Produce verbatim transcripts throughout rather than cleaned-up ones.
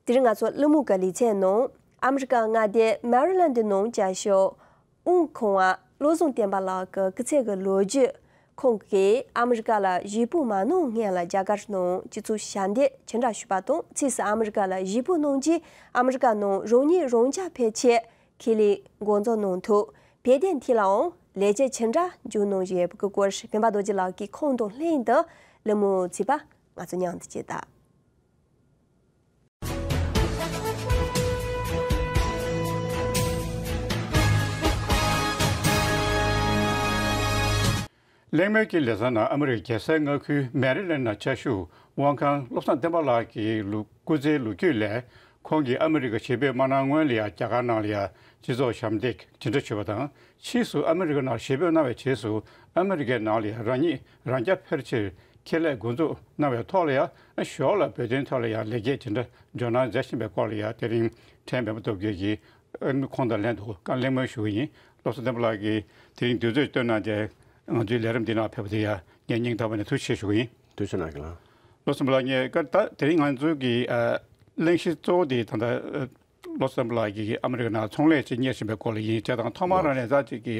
དེ་རིང་ང་ཚོ་གླེང་མོལ་གྱི་ལེ་ཚན་ནང་ཨ་མི་རི་ཀ་མངའ་སྡེ་མེ་རི་ལན་ཌི་ནང་བཅའ་ཤོག་དབུ་འཁོར་བ་བློ་བཟང་བསྟན་པ་ལགས་ཀྱི་སྐུ་ཚེ་གི་ལོ་རྒྱུས། ཁོང་གིས་ཨ་མི་རི་ཀ་ལ་གཞིས་སྤོ་མ་གནང་སྔོན་ལ་རྒྱ་གར་ནང་སྤྱི་ཚོགས་ཞབས་འདེགས་ཅི་འདྲ་ཞུས་པ་དང་། ཕྱིས་སུ་ཨ་མི་རི་ཀ་ལ་གཞིས་སྤོ་གནང་རྗེས་ཨ་མི་རི་ཀ་ནང་རང་ཉིད་རང་འཇགས་ཕེབས་ཆེད་ཁས་ལེན་འགོ་འཛུགས་གནང་ཐུབ། བོད་དོན་ཐད་ལའང་ལས་བྱེད་ཅི་འདྲ་མཇུག་གནང་བཞིན་ཡོད་པའི་སྐོར་སྤེན་པ་རྡོ་རྗེ་ལགས་ཀྱིས་ཁོང་དང་ལྷན་དུ་གླེང་མོལ་བྱས་པ་ང་ཚོ་མཉམ་དུ་བྱེད་ད། གླེང་མོལ་གྱི་ལེ་ཚན་ནང་ཨ་མི་རི་ཀའི་རྒྱལ་སའི་མངའ་ཁུལ་མེ་རི་ལན་ནང་བཅའ་བཞུགས་དབང་ཁང་བློ་བཟང་བསྟན་པ་ལགས་ཀྱི་ལུ་སྐུ་ཚེའི་ལོ་རྒྱུས་ལས། ཁོང་གིས་ཨ་མི་རི་ཀ་གཞིས་སྤོས་མ་གནང་སྔོན་ལ་ཡང་རྒྱ་གར་ནང་ལ་ཡང་སྤྱི་ཚོགས་ཞབས་འདེགས་ཇི་འདྲ་ཞུས་པ་དང་། ཕྱིས་སུ་ཨ་མི་རི་ཀ་ནང་གཞིས་སྤོས་གནང་བའི་རྗེས་སུ་ཨ་མི་རི་ཀའི་ནང་ལ་ཡང་རང་ཉིད་རང་རྐྱ་འཕེར་ཕྱིར་ཁས་ལེན་འགོ་འཛུགས་གནང་བའི་ཐོག་ལ་ཡང་ཨ་ཞོར་ལ་བོད་དོན་ཐོག་ལ་ཡང་ལེགས་སྐྱེས་ཇི་འདྲ་འཇོག་གནང་མཛད་བཞིན་པའི་སྐོར་ལ་ཡང་དེ་རིང་ཕྲན་སྤེན་པ་སྟོབས་རྒྱལ་གྱིས་ཨ་ཁོང་དང་ལྷན་དུ་བཀའ་གླེང་མོལ་ཞུ་གི་ཡིན། བློ་བཟང་བསྟན་པ་ལགས་ཀྱིས་དེ་རིང་དུས་ཚོད་བཏོན་གནང་སྟེ་ང་ཚོའི་ལས་རིམ་འདི་ནང་ཕེབས་པ་དེ་ཡང་ངས་སྙིང་ཐག་པ་ནས་ཐུགས་རྗེ་ཆེ་ཞུ་གི་ཡིན། ཐུགས་རྗེ་གནང་གི་ལགས། བློ་བཟང་བསྟན་པ་ལགས། ངས་ཀ་ད་དེ་རིང་ང་ཚོའི་གི་ཨ་གླེང་གཞི་གཙོ་བོ་དེ་ད་ལྟ་ཨ་བློ་བཟང་བསྟན་པ་ལགས་ཀྱིས་ཨ་མི་རི་ཀ་ནང་ཚོང་ལས་ཅིག་གཉེར་བཞིན་པའི་སྐོར་ལ་ཡིན། བྱས་ཙང་ཐོག་མར་རང་ནས་ད་ཅིག་གི་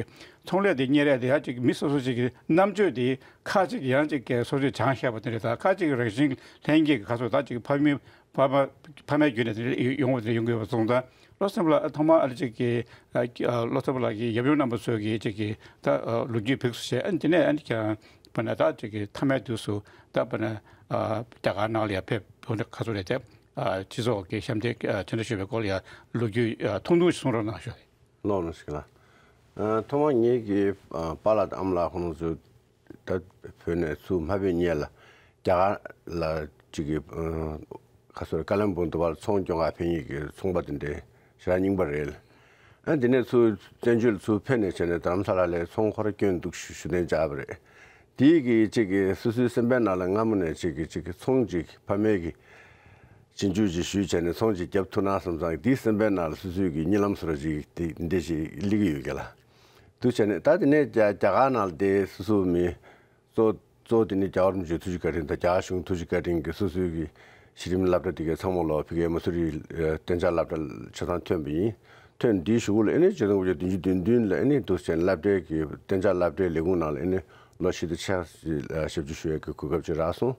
ཚོང་ལས་དེ་གཉེར་ཡས་དེ་ཡང་ཅིག་མི་སོ་སོ་ཅིག་གི་རྣམ་དཔྱོད་དེ་ཁ་ཅིག་ཡང་ཅིག་གི་སོ་སོས་སྦྱངས་བཞག་པ་དེ་རེད། ད་ཁ་ཅིག་རང་བཞིན་ལྷན་སྐྱེས་ཀྱི་ཁ་སོ་ད་ཅིག་ཕ་མའི་ཕ་མ་ཕ་མའི་བརྒྱུད་ནས་དེ་ཡོང་བ་དེ་ཡོང་གི་ཡོད་པ་སོང་ཙང་། བློ་བཟང་བསྟན་པ་ལགས་ཐོག་མར་ཨ་ཅིག་གི་ཨ་བློ་བཟང་བསྟན་པ་ལགས་ཀྱི་ཡབ་ཡུམ་རྣམ་པ་ཚོ་གི་ཅིག་གི་ད་ལོ་རྒྱུས་ཕུལ་སུ་བྱས། ཨ་ནི་དེ་ནས་ཨ་ནི་ཀྱང་བ་ན་ད་ཅིག་གི་མཐའ་མའི་དུས་སུ་ད་བ་ན་ཨ་རྒྱ་གར་ནང་ལ་ཡང་ཕེབས་ཁ་སོ་རེད་དེ། ཨ་སྤྱི་ཚོགས་ཀྱི་ཞབས་འདེགས་ཨ་ཅི་འདྲ་ཞུས་པའི་སྐོར་ལ་ཡང་ལོ་རྒྱུས་ཨ་ཐུང་ཐུང་ཞིག་གསུང་རོགས་གནང་ཞུ། ལགས་ལགས་ཞུ་གི་ལགས། ཨ་ཐོག་མར་ངེད་ཀྱི་ཨ་པཱ་ལགས་དང་ཨ་མ་ལགས་ཁོང་ཚོ་ད་བོད་ནས་ཚུར་མ་ཕེབས་སྔོན་ལ་རྒྱ་གར་ལ་ཅིག་གི་ཨ་ཁ་སོ་རེ་ཀ་ལན་སྦུག་དུ་བར་ཚོང་སྐྱོང་ག་ཕེབས་མཁན་གྱི་ཚོང་པ་དེ་འདྲའི་ཞེ་དྲག་རྙིང་པ་རེད། ཨ་དེ་ནས་ཚུར་བཙན་བྱོལ་ཚུར་ཕེབས་ནས་བྱས་ནས་རྡ་རམ་ས་ལ་ལ་ཚོང་ཁོ་ར་སྐྱོན་འདུག་ཞུ་ཞུ་གཏན་འཇགས་པ་རེད། དེའི་གི་ཅིག་གི་སོ་སོའི་སེམས་པའི་ནང་ལ་སྔ་མོ་ནས་ཅིག་གི་ཅིག་གི་ཚོང་ཅིག་ཕ་མེས་ཀྱི་རྗེས་འཇུག་ཅིག་ཞུས་བྱས་ནས་ཚོང་ཅིག་བརྒྱབ་ཐུབ་ན་བསམ་ཙང་། དེའི་སེམས་པའི་ནང་ལ་སོ་སོའི་གི་གཉིད་ལམ་བཟོ་འདྲ་ཅིག་དེ་འདྲ་ཞིག་སླེབས་ཀྱི་ཡོད་གི་ལགས། འདུག་བྱས་ནས་ད་དེ་ནས་རྒྱ་རྒྱ་གར་ནང་ལ་དེ་སོ་སོ་མི་གཙོ་གཙོ་བོ་དེ་ནི་རྒྱལ་བ་རིན་པོ་ཆེའི་ཐུགས་རྗེ་བཀའ་དྲིན་དང་རྒྱ་གར་གཞུང་ཐུགས་རྗེ་བཀའ་དྲིན་གྱིས་སོ་སོའི་གི་གཞི་རིམ་སློབ་གྲྭ་དེ་གའི་ཚང་མ་ལོ་ཕ་གིའི་མ་སུ་རི་ཨ་གཏན་འཇགས་སློབ་གྲྭ་ཆ་ཚང་ཐོན་པ་ཡིན། ཐོན་དེའི་གཞུག་ལ་ཨ་ནི་ཆིག་སྟོང་དགུ་བརྒྱ་བདུན་ཅུ་དོན་བདུན་ལ་ཨ་ནི་འདུག་བྱས་ནས་སློབ་གྲྭའི་གི་གཏན་འཇགས་སློབ་གྲྭའི་ལས་ཁུངས་ནང་ལ་ཨ་ནི་ལོ་བཞི་དང་ཕྱེད་ཀ་ཞབས་ཕྱི་ཞུ་ཡས་ཀྱི་གོ་སྐབས་ཅིག་རག་སོང་།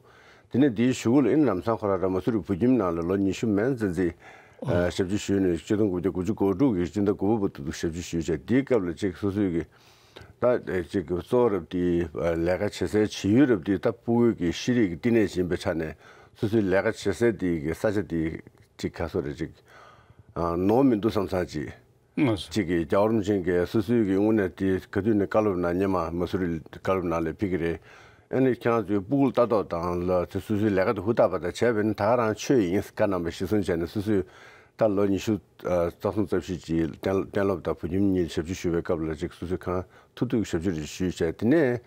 དེ་ནས་དེའི་གཞུག་ལ་ཨ་ནི་ལམ་སང་ཁོ་རང་ར་མ་སུ་རི་བོད་ཁྱིམ་ནང་ལ་ལོ་ཉི་ཤུ་མན་ཙམ་ཅིག་ཨ་ཞབས་ཕྱི་ཞུས་ནས་ཆིག་སྟོང་དགུ་བརྒྱ་དགུ་བཅུ་གོ་དྲུག་གི་སྤྱི་ཟླ་དགུ་པ་བར་དུ་ཞབས་ཕྱི་ཞུས་བྱས། དེའི་སྐབས་ལ་ཅིག་སོ་སོའི་གི་ད་ཅིག་གི་གཙོ་བོ་རབ་དེ་ལས་ཀ་བྱེད་སའི་བྱེད་ཡུལ་རབ་དེ་ད་ཕྲུ་གུ་གི་ཤེས་རིག་གི་བསྟི་གནས་ཡིན་པའི་ཆ་ནས་སོ་སོའི་ལས་ཀ་བྱེད་སའི་དེ་གི་ས་ཆ་དེ་ཅིག་ག་སོ་རེ་ཅིག་ནོར་མི་འདུག་བསམ་ས་ཅིག་ཅིག་གི་རྒྱལ་བ་རིན་པོ་ཆེ་གིས་སོ་སོའི་གི་དངོས་གནས་དེ་ག་དུས་ནས་བཀའ་སློབ་གནང་སྔོན་མ་མ་སུ་རི་བཀའ་སློབ་གནང་ལས་ཕེབས་ཀྱི་རེད། ཨ་ནི་ཁྱེད་རང་ཚོའི་སྤུ་གུ་ལྟ་རྟོག་དང་ལ་དེ་སོ་སོའི་ལས་ཀ་དེ་ཧུར་ཐག་པ་དང་བྱས་པས་ནི་ད་ག་རང་ཆོས་ཡིན་བཀའ་གནང་བ་གཞིར་བཟུང་བྱས་ནས་སོ་སོའི་ད་ལོ་ཉི་ཤུ་རྩ་གསུམ་རྩ་བཞི་ཅིག་གཏན་གཏན་སློབ་དང་བོད་ཁྱིམ་གཉིས་ཞབས་ཕྱི་ཞུ་བའི་སྐབས་ལ་ཅིག་སོ་སོའི་གང་ཐུབ་ཐུབ་ཀྱི་ཞབས་ཕྱི་རེ་ཞུས་བྱས། དེ་ནས་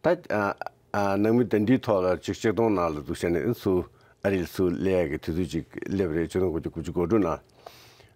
ད་ཨ་ཨ་ནང་མི་གདན་འདྲེན་ཐོག་ལ་ཅིག་ཆིག་སྟོང་ནང་ལ་འདུག་བྱས་ནས་ཨ་ནི་ཚུར་ཨ་རི་ལ་ཚུར་སླེབས་ཡག་གི་དུས་ཚོད་ཅིག་སླེབས་རེད། ཆིག་སྟོང་དགུ་བརྒྱ་དགུ་བཅུ་གོ་དྲུག་ནང་།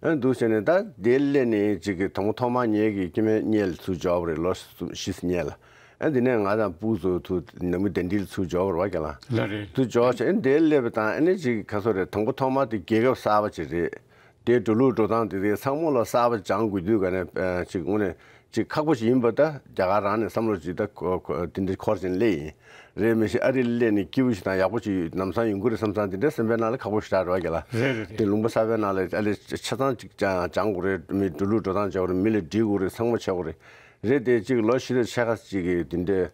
ཨ་ནི་འདུག་བྱས་ནས་ད་དེ་སླེབས་ནས་ཅིག་གི་དང་པོ་ཐོག་མར་ངེད་ཀྱི་སྐྱེ་དམན་གཉེར་ལ་ཚུར་འབྱོར་བ་རེད། ལོ་བཞི་སྔོན་ལ། ཨ་ནི་དེ་ནས་ང་དང་སྤུ་གུ་ཚོ་ཚུར་ནང་མི་གདན་འདྲེན་ལ་ཚུར་འབྱོར་བ་རེད་བ་རྒན་ལགས། ལགས་རེད། ཚུར་འབྱོར་བྱས་ཨ་ནི་དེ་སླེབས་པ་དང་ཨ་ནི་ཅིག་ག་སོ་རེད། དང་པོ་ཐོག་མར་དེ་རྒྱལ་ཁབ་གསར་པ་ཅིག་རེད། དེའི་འགྲོ་ལུགས་འགྲོ་སྟངས་དེ་དེ་ཚང་མ་ལ་གསར་པ་སྦྱང་དགོས་དུས་ག་ནས་ཨ་ཅིག་དངོས་གནས་ཅིག་ཁག་པོ་ཞིག་ཡིན་པ། ད་རྒྱ་གར་རང་ནས་བསམ་བློ་ཅིག་ད་ཁོ་ཁོ་དེ་འདྲ་འཁོར་བཞིན་སླེབས་ཡིན། རེད། མི་ཤེས། ཨ་རི་སླེབས་ནས་སྐྱིད་པོ་ཞིག་དང་ཡག་པོ་ཞིག་ལམ་སང་ཡོང་གི་རེད་བསམ་ཙང་དེ་འདྲ་སེམས་པའི་ནང་ལ་ཁག་པོ་ཞེ་དྲག་རེད་བ་རྒན་ལགས། རེད་རེད་རེད། དེ་ལུང་པ་གསར་པའི་ནང་ལ་ཨ་ལས་ཆ་ཚང་ཅིག་སྦྱང་སྦྱང་དགོས་རེད། མི་འགྲོ་ལུགས་འགྲོ་སྟངས་བྱེད་དགོས་རེད། མི་ལ་འདྲིས་དགོས་རེད། ཚང་མ་བྱེད་དགོས་རེད། རེད་དེ་ཅིག་ལོ་བཞི་དང་ཕྱེད་ཀ་ཅིག་གི་དེ་འདྲའི་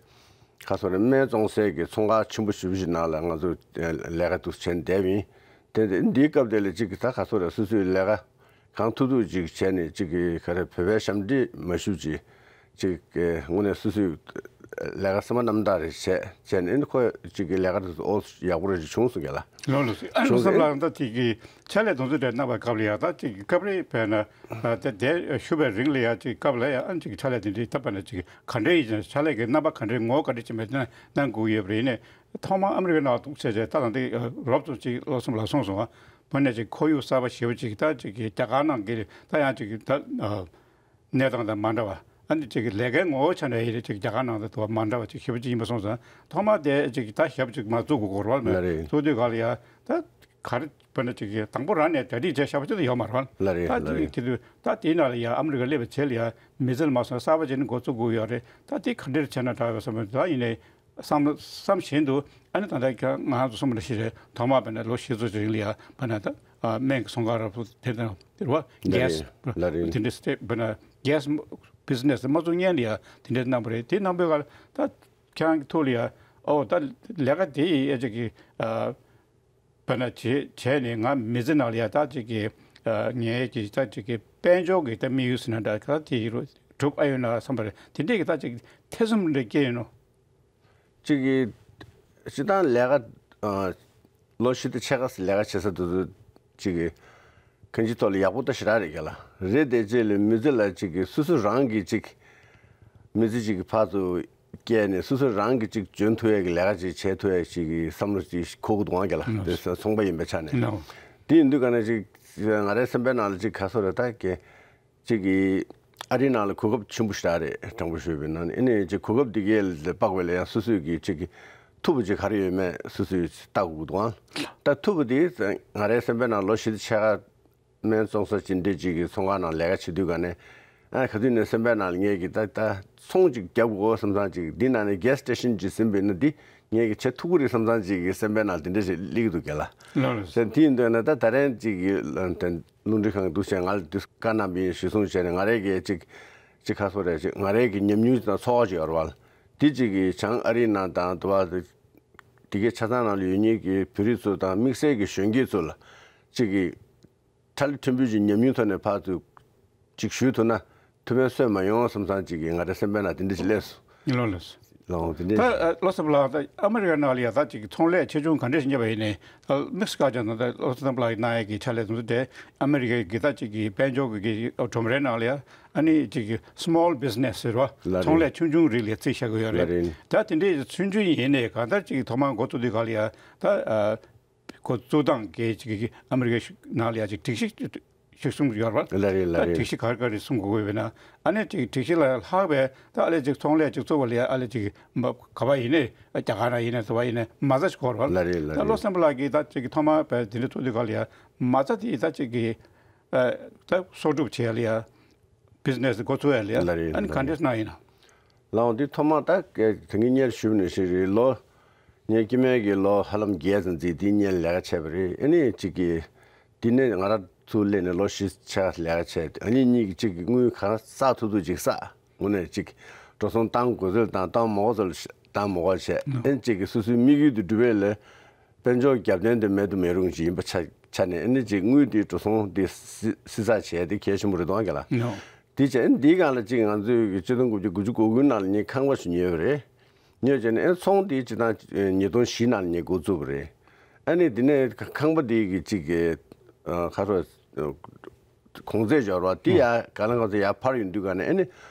ག་སོ་རེད། སྨན་བཙོང་སའི་གི་ཚོང་ཁང་ཆེན་པོ་ཞེ་པོ་ཞིག་ནང་ལ་ང་ཚོ་ལས་ཀ་འདུག་བྱས་བསྡད་པ་ཡིན། དེ་འདིའི་སྐབས་དེ་ལ་ཅིག་གི་ད་ག་སོ་རེད། སོ་སོའི་ལས་ཀ་གང་ཐུབ་ཐུབ་ཅིག་བྱས་ནས་ཅིག་གི་ག་རེ་བོད་པའི་ཞབས་འདྲེན་མ་ཞུས་ཅིག་ཅིག་གི་དངོས་གནས་སོ་སོའི་ལས་ཀ་སེམས་པ་རྣམ་དག་རེ་བྱས་བྱས་ནས་ཨ་ནི་ཁོ་ཅིག་གི་ལས་ཀ་དེ་ཚོ་ཨོ་ཡག་པོ་རེ་ཞིག་བྱུང་སོང་རྒན་ལགས། ལགས་ལགས་སོ། ཨ་ནི་བྱུང་བསམ་ཟིན། ལགས་ད་ཅིག་གི་ཕྱག་ལས་དེ་ཚོ་དེ་གནང་བའི་སྐབས་ལ་ཡ་ད་ཅིག་གི་སྐབས་རེ་བས་ན་ཨ་དེ་དེ་ཞུ་བའི་རིང་ལ་ཡ་ཅིག་སྐབས་ལ་ཡ་ཨ་ནི་ཅིག་གི་ཕྱག་ལས་དེ་འདྲའི་ད་བས་ན་ཅིག་ག་འདྲའི་ཡིན་ཅིང་ཕྱག་ལས་ཀྱི་རྣམ་པ་ག་འདྲའི་ངོ་བོ་ག་འདྲ་ཅིག་མེད་ན་གནང་དགོས་ཡོད་པ་རེད། ཡིན་ནའི་ཐོག་མར་ཨ་མི་རི་ཀའི་ནང་ལ་འདུག་བྱས་བྱས་ད་ད་འདི་རོབ་ཙམ་ཅིག་བློ་སེམས་ལ་སོང་སོང་བ། བོད་ནས་ཅིག་ཁོར་ཡུག་གསར་པ་ཞེ་པོ་ཅིག་ད་ཅིག་གི་རྒྱ་གར་ནང་གི་ད་ཡང་ཅིག་གི་ད་ཨ་གནས་སྟངས་དང་མ་འདྲ་བ། ཨ་ནི་ཅིག་གི་ལས་ཀའི་ངོ་བོ་ཆ་ནས་ཡིན་ཅིག་རྒྱ་གར་ནང་དང་དུ་བ་མ་འདྲ་བ་ཅིག་ཞེ་པོ་ཅིག་ཡིན་པ་སོང་ཙང་། ཐོག་མར་དེ་ཅིག་ད་ཞབས་ཅིག་མ་བཙུགས་དགོས་སྐོར་བ་ལ་ལ་རེད། བཙུགས་དུས་ག་ལ་ཡ་ད་ ག་རེ་དཔེར་ན་ཅིག་གི་དང་པོ་རང་ནས་གྲ་སྒྲིག་བྱས་བཞག་པ་ཅིག་ཡོད་མ་རེད་བ། ལགས་རེད། ད་ལགས་དེ་རེད། དེ་དུས་ད་དེའི་ནང་ལ་ཡ་ཨ་མི་རི་ཀ་སླེབས་པའི་རྗེས་ལ་ཡ་མི་ཚེ་ལ་མ་སོང་གསར་པ་ཅིག་ནས་འགོ་བཙུགས་དགོས་ཡོད་རེད། ད་དེ་ག་འདྲ་བྱས་ན་དྲག་ཡོད་བསམ་པ་ད་ཡིན་ནའི་བསམ་བསམ་བཞིན་དུ་ཨ་ནི་ད་ལྟ་ང་ཚོ་གསུངས་པ་འདྲ་ཞིག་རེད། ཐོག་མར་དཔེར་ན་ལོ་བཞི་ཙམ་རིང་ལ་ཡ་དཔེར་ན་ད་སྨན་གྱི་ཚོང་ཁང་རབ་ཏུ་དེ་དང་དེ་རེད་བ། ལགས་རེད། གྷེ་སི་ལགས་རེད། དེ་འདྲ་སི་ཊེ་དཔེར་ན་གྷེ་སི་བི་ཛི་ནེ་སི་མ་བཙུགས་སྔོན་ལ་ཡ་དེ་འདྲ་གནང་བ་རེད། དེ་གནང་པའི་སྐབས་ད་ཁྱེད་རང་གི་ཐུགས་ལ་ཡ་ཨོ་ད་ལས་ཀ་དེ་ཡི་ཨེ་ཅིག་གི་དཔེར་ན་བྱས་བྱས་ནས་ང་མི་ཚེ་ནང་ལ་ཡ་ད་ཅིག་གི་ངའི་གི་ད་ཅིག་གི་དཔལ་འབྱོར་གྱི་ད་དམིགས་ཡུལ་ཟེར་ན་འདྲ་ག་དེ་ཡི་རུ་གྲུབ་ཨ་ཡོད་ན་བསམ་པ་རེད། དེ་འདྲས་ཀྱི་ད་ཅིག་ཐེ་ཚོམ་འདྲ་སྐྱེས་ཡོད་ནོ། གཅིག་གི་སྤྱི་བཏང་ལས་ཀ་ལོ་བཞི་དང་ཕྱེད་ཀ་ལས་ཀ་བྱེད་ས་དུ་དུ་གཅིག་གི་གང་ཅི་ཐོག་ལ་ཡག་པོ་ད་ཞེ་དྲག་རེད་ག་ལ་རེད། དེ་རྗེས་ལ་མི་ཚེ་ལ་གཅིག་གི་སོ་སོ་རང་གི་གཅིག་མི་ཚེ་གཅིག་གི་ཕར་ཚུར་བསྐྱལ་ནས་སོ་སོ་རང་གི་གཅིག་འཇོན་ཐུབ་ཡས་ཀྱི་ལས་ཀ་ཅིག་བྱེད་ཐུབ་ཡས་ཅིག་གི་བསམ་བློ་ཅིག་འཁོར་གི་འདུག་ག་ལ། དེ་ཚོང་པ་ཡིན་པའི་ཆ་ནས། དེ་ཡིན་དུས་ག་ནས་ཅིག་ང་རའི་སེམས་པའི་ནང་ལ་ཅིག་ག་སོ་རེད་ད་གི་གཅིག་གི་ཨ་རིའི་ནང་ལ་གོ་སྐབས་ཆེན་པོ་ཞེ་དྲག་རེད། དྲང་པོ་ཞུས་པ་ཡིན་ན་ཨ་ནི་ཅིག་གོ་སྐབས་འདི་གའི་ལ་དཔག་པའི་ལ་ཡང་སོ་སོས་ཀྱི་ཅིག་གི་ཐུབ་པ་ཅིག་ག་རེ་ཡོད་མེད་སོ་སོས་ལྟ་དགོས་འདུག་ག་ད་ཐུབ་པ་དེ་ང་རའི་སེམས་པའི་ནང་ལོ་བཞི་དང་ཕྱེད་ཀ་སྨན་བཙོང་ས་ཅིག་འདྲ་ཅིག་གི་ཚོང་ཁང་ནང་ལས་ཀ་བྱེད་དུས་ག་ནས་ཨ་ག་དུས་ནས་སེམས་པའི་ནང་ལ་ངས་ཀྱི་ད་ད་ཚོང་ཅིག་རྒྱབ་དགོས་བསམ་བསམ་ཅིག་འདི་ནང་ནས་གྷེ་སི་སི་ཊེ་ཤན་ཅིག་ཟིན་པ་ཡིན་ན་འདི་ངས་ཀྱི་བྱེད་ཐུབ་ཀྱི་རེད་བསམ་བསམ་ཅིག་གི་སེམས་པའི་ནང་དེ་འདྲ་ཞིག་སླེབས་ཀྱི་འདུག་ག་ལ། ལགས་རེད། དེ་ཡིན་དུས་ན་ད་ད་རན་ཅིག་གི་རླུང་འཕྲིན་ཁང་འདུག་བྱས་ང་ལ་དུས་བཀའ་གནང་བ་ཡིན་ཞུས་གསུངས་བྱས་ནས་ང་རའི་གི་ཅིག་ཅིག་ཁ་སོ་རེད་ཅིག་ང་རའི་གི་ཉམས་མྱོང་དང་ཚོར་བ་ཅིག་ཡོད་རེད་བ། དེ་ཅིག་གི་བྱང་ཨ་རིའི་ནང་དང་དུ་བ་དེ་གའི་ཆ་ཚང་ནང་ལ་ཡོད་མཁན་གྱི་བོད་རིགས་ཚོ་དང་དམིགས་བསལ་གྱི་གཞོན་སྐྱེས་ཚོ་ལ་ཅིག་གི་ཁྲ་ལི་ཕྲན་བུ་ཅིག་ཉམས་མྱོང་ཐོག་ནས་ཕར་ཚུར་ཅིག་ཞུས་ཐུབ་ན་ཐུགས་ཕན་གསོས་མ་ཡོང་བསམ་བསམ་ཅིག་གི་ང་རའི་སེམས་པའི་ནང་དེ་འདྲ་ཅིག་སླེབས་སོང་། ལགས་ལགས། ལགས་དེ་འདྲ་ད་ཅིག་ཨ་བློ་བཟང་ལགས་ད་ཨ་མི་རི་ཀའི་ནང་ལ་ཡ་ད་ཅིག་ཚོང་ལས་ཆེ་ཆུང་ག་འདྲ་ཞིག་གཉེར་བ་ཡིན་ནའི་ད་དམིགས་སུ་བཀར་ཀྱང་ད་ད་བློ་བཟང་ལགས་ཀྱི་གནང་ཡས་ཀྱི་ཕྱག་ལས་དེ་ཚོ་དེ་ཨ་མི་རི་ཀའི་གི་ད་ཅིག་གི་དཔལ་འབྱོར་གྱི་གི་གྲུབ་འབྲས་ནང་ལ་ཡ་ཨ་ནི་ཅིག་གི་སི་མོལ་བི་ཛི་ནེ་སི་ཟེར་བ་ལགས་རེད། ཚོང་ལས་ཆུང་ཆུང་རིགས་ལ་རྩིས་བཞག་གི་ཡོད་རེད། ལགས་རེད། ད་དེ་འདྲའི་ཆུང་ཆུང་ཡིན་ནའི་གང་ལྟར་ཅིག་ཐོག་མར་འགོ་བཙུགས་དུས་ག་ལ་ཡ་ད་འགོ་བཙུགས་སྟངས་ཀྱི་ཅིག་གི་ཨ་མི་རི་ཀའི་ནང་ལ་ཡ་ཅིག་སྒྲིག་གཞི་ཞིག་གསུངས་ཡོད་རེད་བ། ལགས་རེད་ལགས་ད་རེད། སྒྲིག་གཞི་ག་རེ་ག་རེ་གསུང་དགོས་ཡོད་ན་ཨ་ནི་ཅིག་སྒྲིག་གཞི་ལ་ལྷག་པའི་ད་ཨ་ལས་ཅིག་ཚོང་ལས་ཅིག་བཙུགས་པ་ལ་ཡ་ཨ་ལས་ཅིག་མ་ག་བ་ཡིན་ནའི་རྒྱ་གར་ན་ཡིན་ནའི་དུ་བ་ཡིན་ནའི་མ་རྩ་ཞིག་དགོས་རེད་བ། ལགས་རེད་ལགས་ད་རེད། བློ་བཟང་ལགས་ཀྱིས་ད་ཅིག་ཐོག་མར་བས་དེ་འདྲ་བཙུགས་དུས་ག་ལ་ཡ་མ་རྩ་དེ་ད་ཅིག་གི་ད་གསོག་སྒྲུབ་བྱེད་ཡ་ལ་ཡ་བི་ཛི་ནེ་སི་འགོ་བཙུགས་ཡ་ལ་ཡ་ལགས་རེད་ཨ་ནི་ག་འདྲས་གནང་ཡིན་ན། ལགས་འོང་འདི་ཐོག་མར་ད་དེ་ངས་སྔོན་ཞུས་པ་ནང་བཞིན་རེད། ལོ་ངའི་སྐྱེ་དམན་གྱི་ལོ་ཧ་ལམ་བརྒྱད་ཙམ་ཅིག་དེའི་སྔོན་ལས་ཀ་བྱས་པ་རེད། ཨ་ནི་གཅིག་གིས་དེ་ནས་ང་རང་ཚུར་སླེབས་ནས་ལོ་བཞི་ཆགས་ལས་ཀ་བྱས། ཨ་ནི་གཉིས་ཀྱིས་གཅིག་གིས་དངུལ་གང་བསགས་ཐུབ་ཐུབ་ཅིག་བསགས། དངོས་གནས་གཅིག་འགྲོ་སོང་བཏང་དགོས་ཚུལ་བཏང་བཏང་མ་དགོས་ཚུལ་བཏང་མ་དགོས་བྱས། ཨ་ནི་གཅིག་གིས་སོ་སོའི་དམིགས་ཡུལ་དུ་འགྲུབ་པའི་ལས་དཔལ་འབྱོར་རྒྱབ་རྟེན་དེ་མེད་དུ་མེད་རུང་ཅིག་ཡིན་པ་ཆ་ཆ་ནས་ཨ་ནི་གཅིག་དངུལ་དེ་འགྲོ་སོང་དེ་བསྲི་བསྲི་ཚགས་བྱས་དེ་གལ་ཆེན་པོ་རེད་དོ་ཨང་ག་ལ། དེ་བྱས་འདིའི་སྒང་ལ་གཅིག་ང་ཚོས་ཆིག་སྟོང་དགུ་བརྒྱ་དགུ་བཅུ་གོ་དགུའི་ནང་ལ་ངས་ཁང་པ་ཞིག་ཉོས་པ་རེད། ཉོས་བྱས་ནས་ཨེ་ཚོང་དེ་སྤྱིར་བཏང་ཉིས་སྟོང་བཞི་ནང་ལ་ངས་འགོ་བཙུགས་པ་རེད། ཨ་ནི་དེ་ནས་ཁང་པ་དེ་གི་གཅིག་གི་ཁ་རོག་གོང་ཚད་འབྱོར་བ་དེ་ཡ་ག་ལ་ག་ཚོད་ཡར་འཕར་ཡོང་དུས་ག་ནས་ཨ་ནི་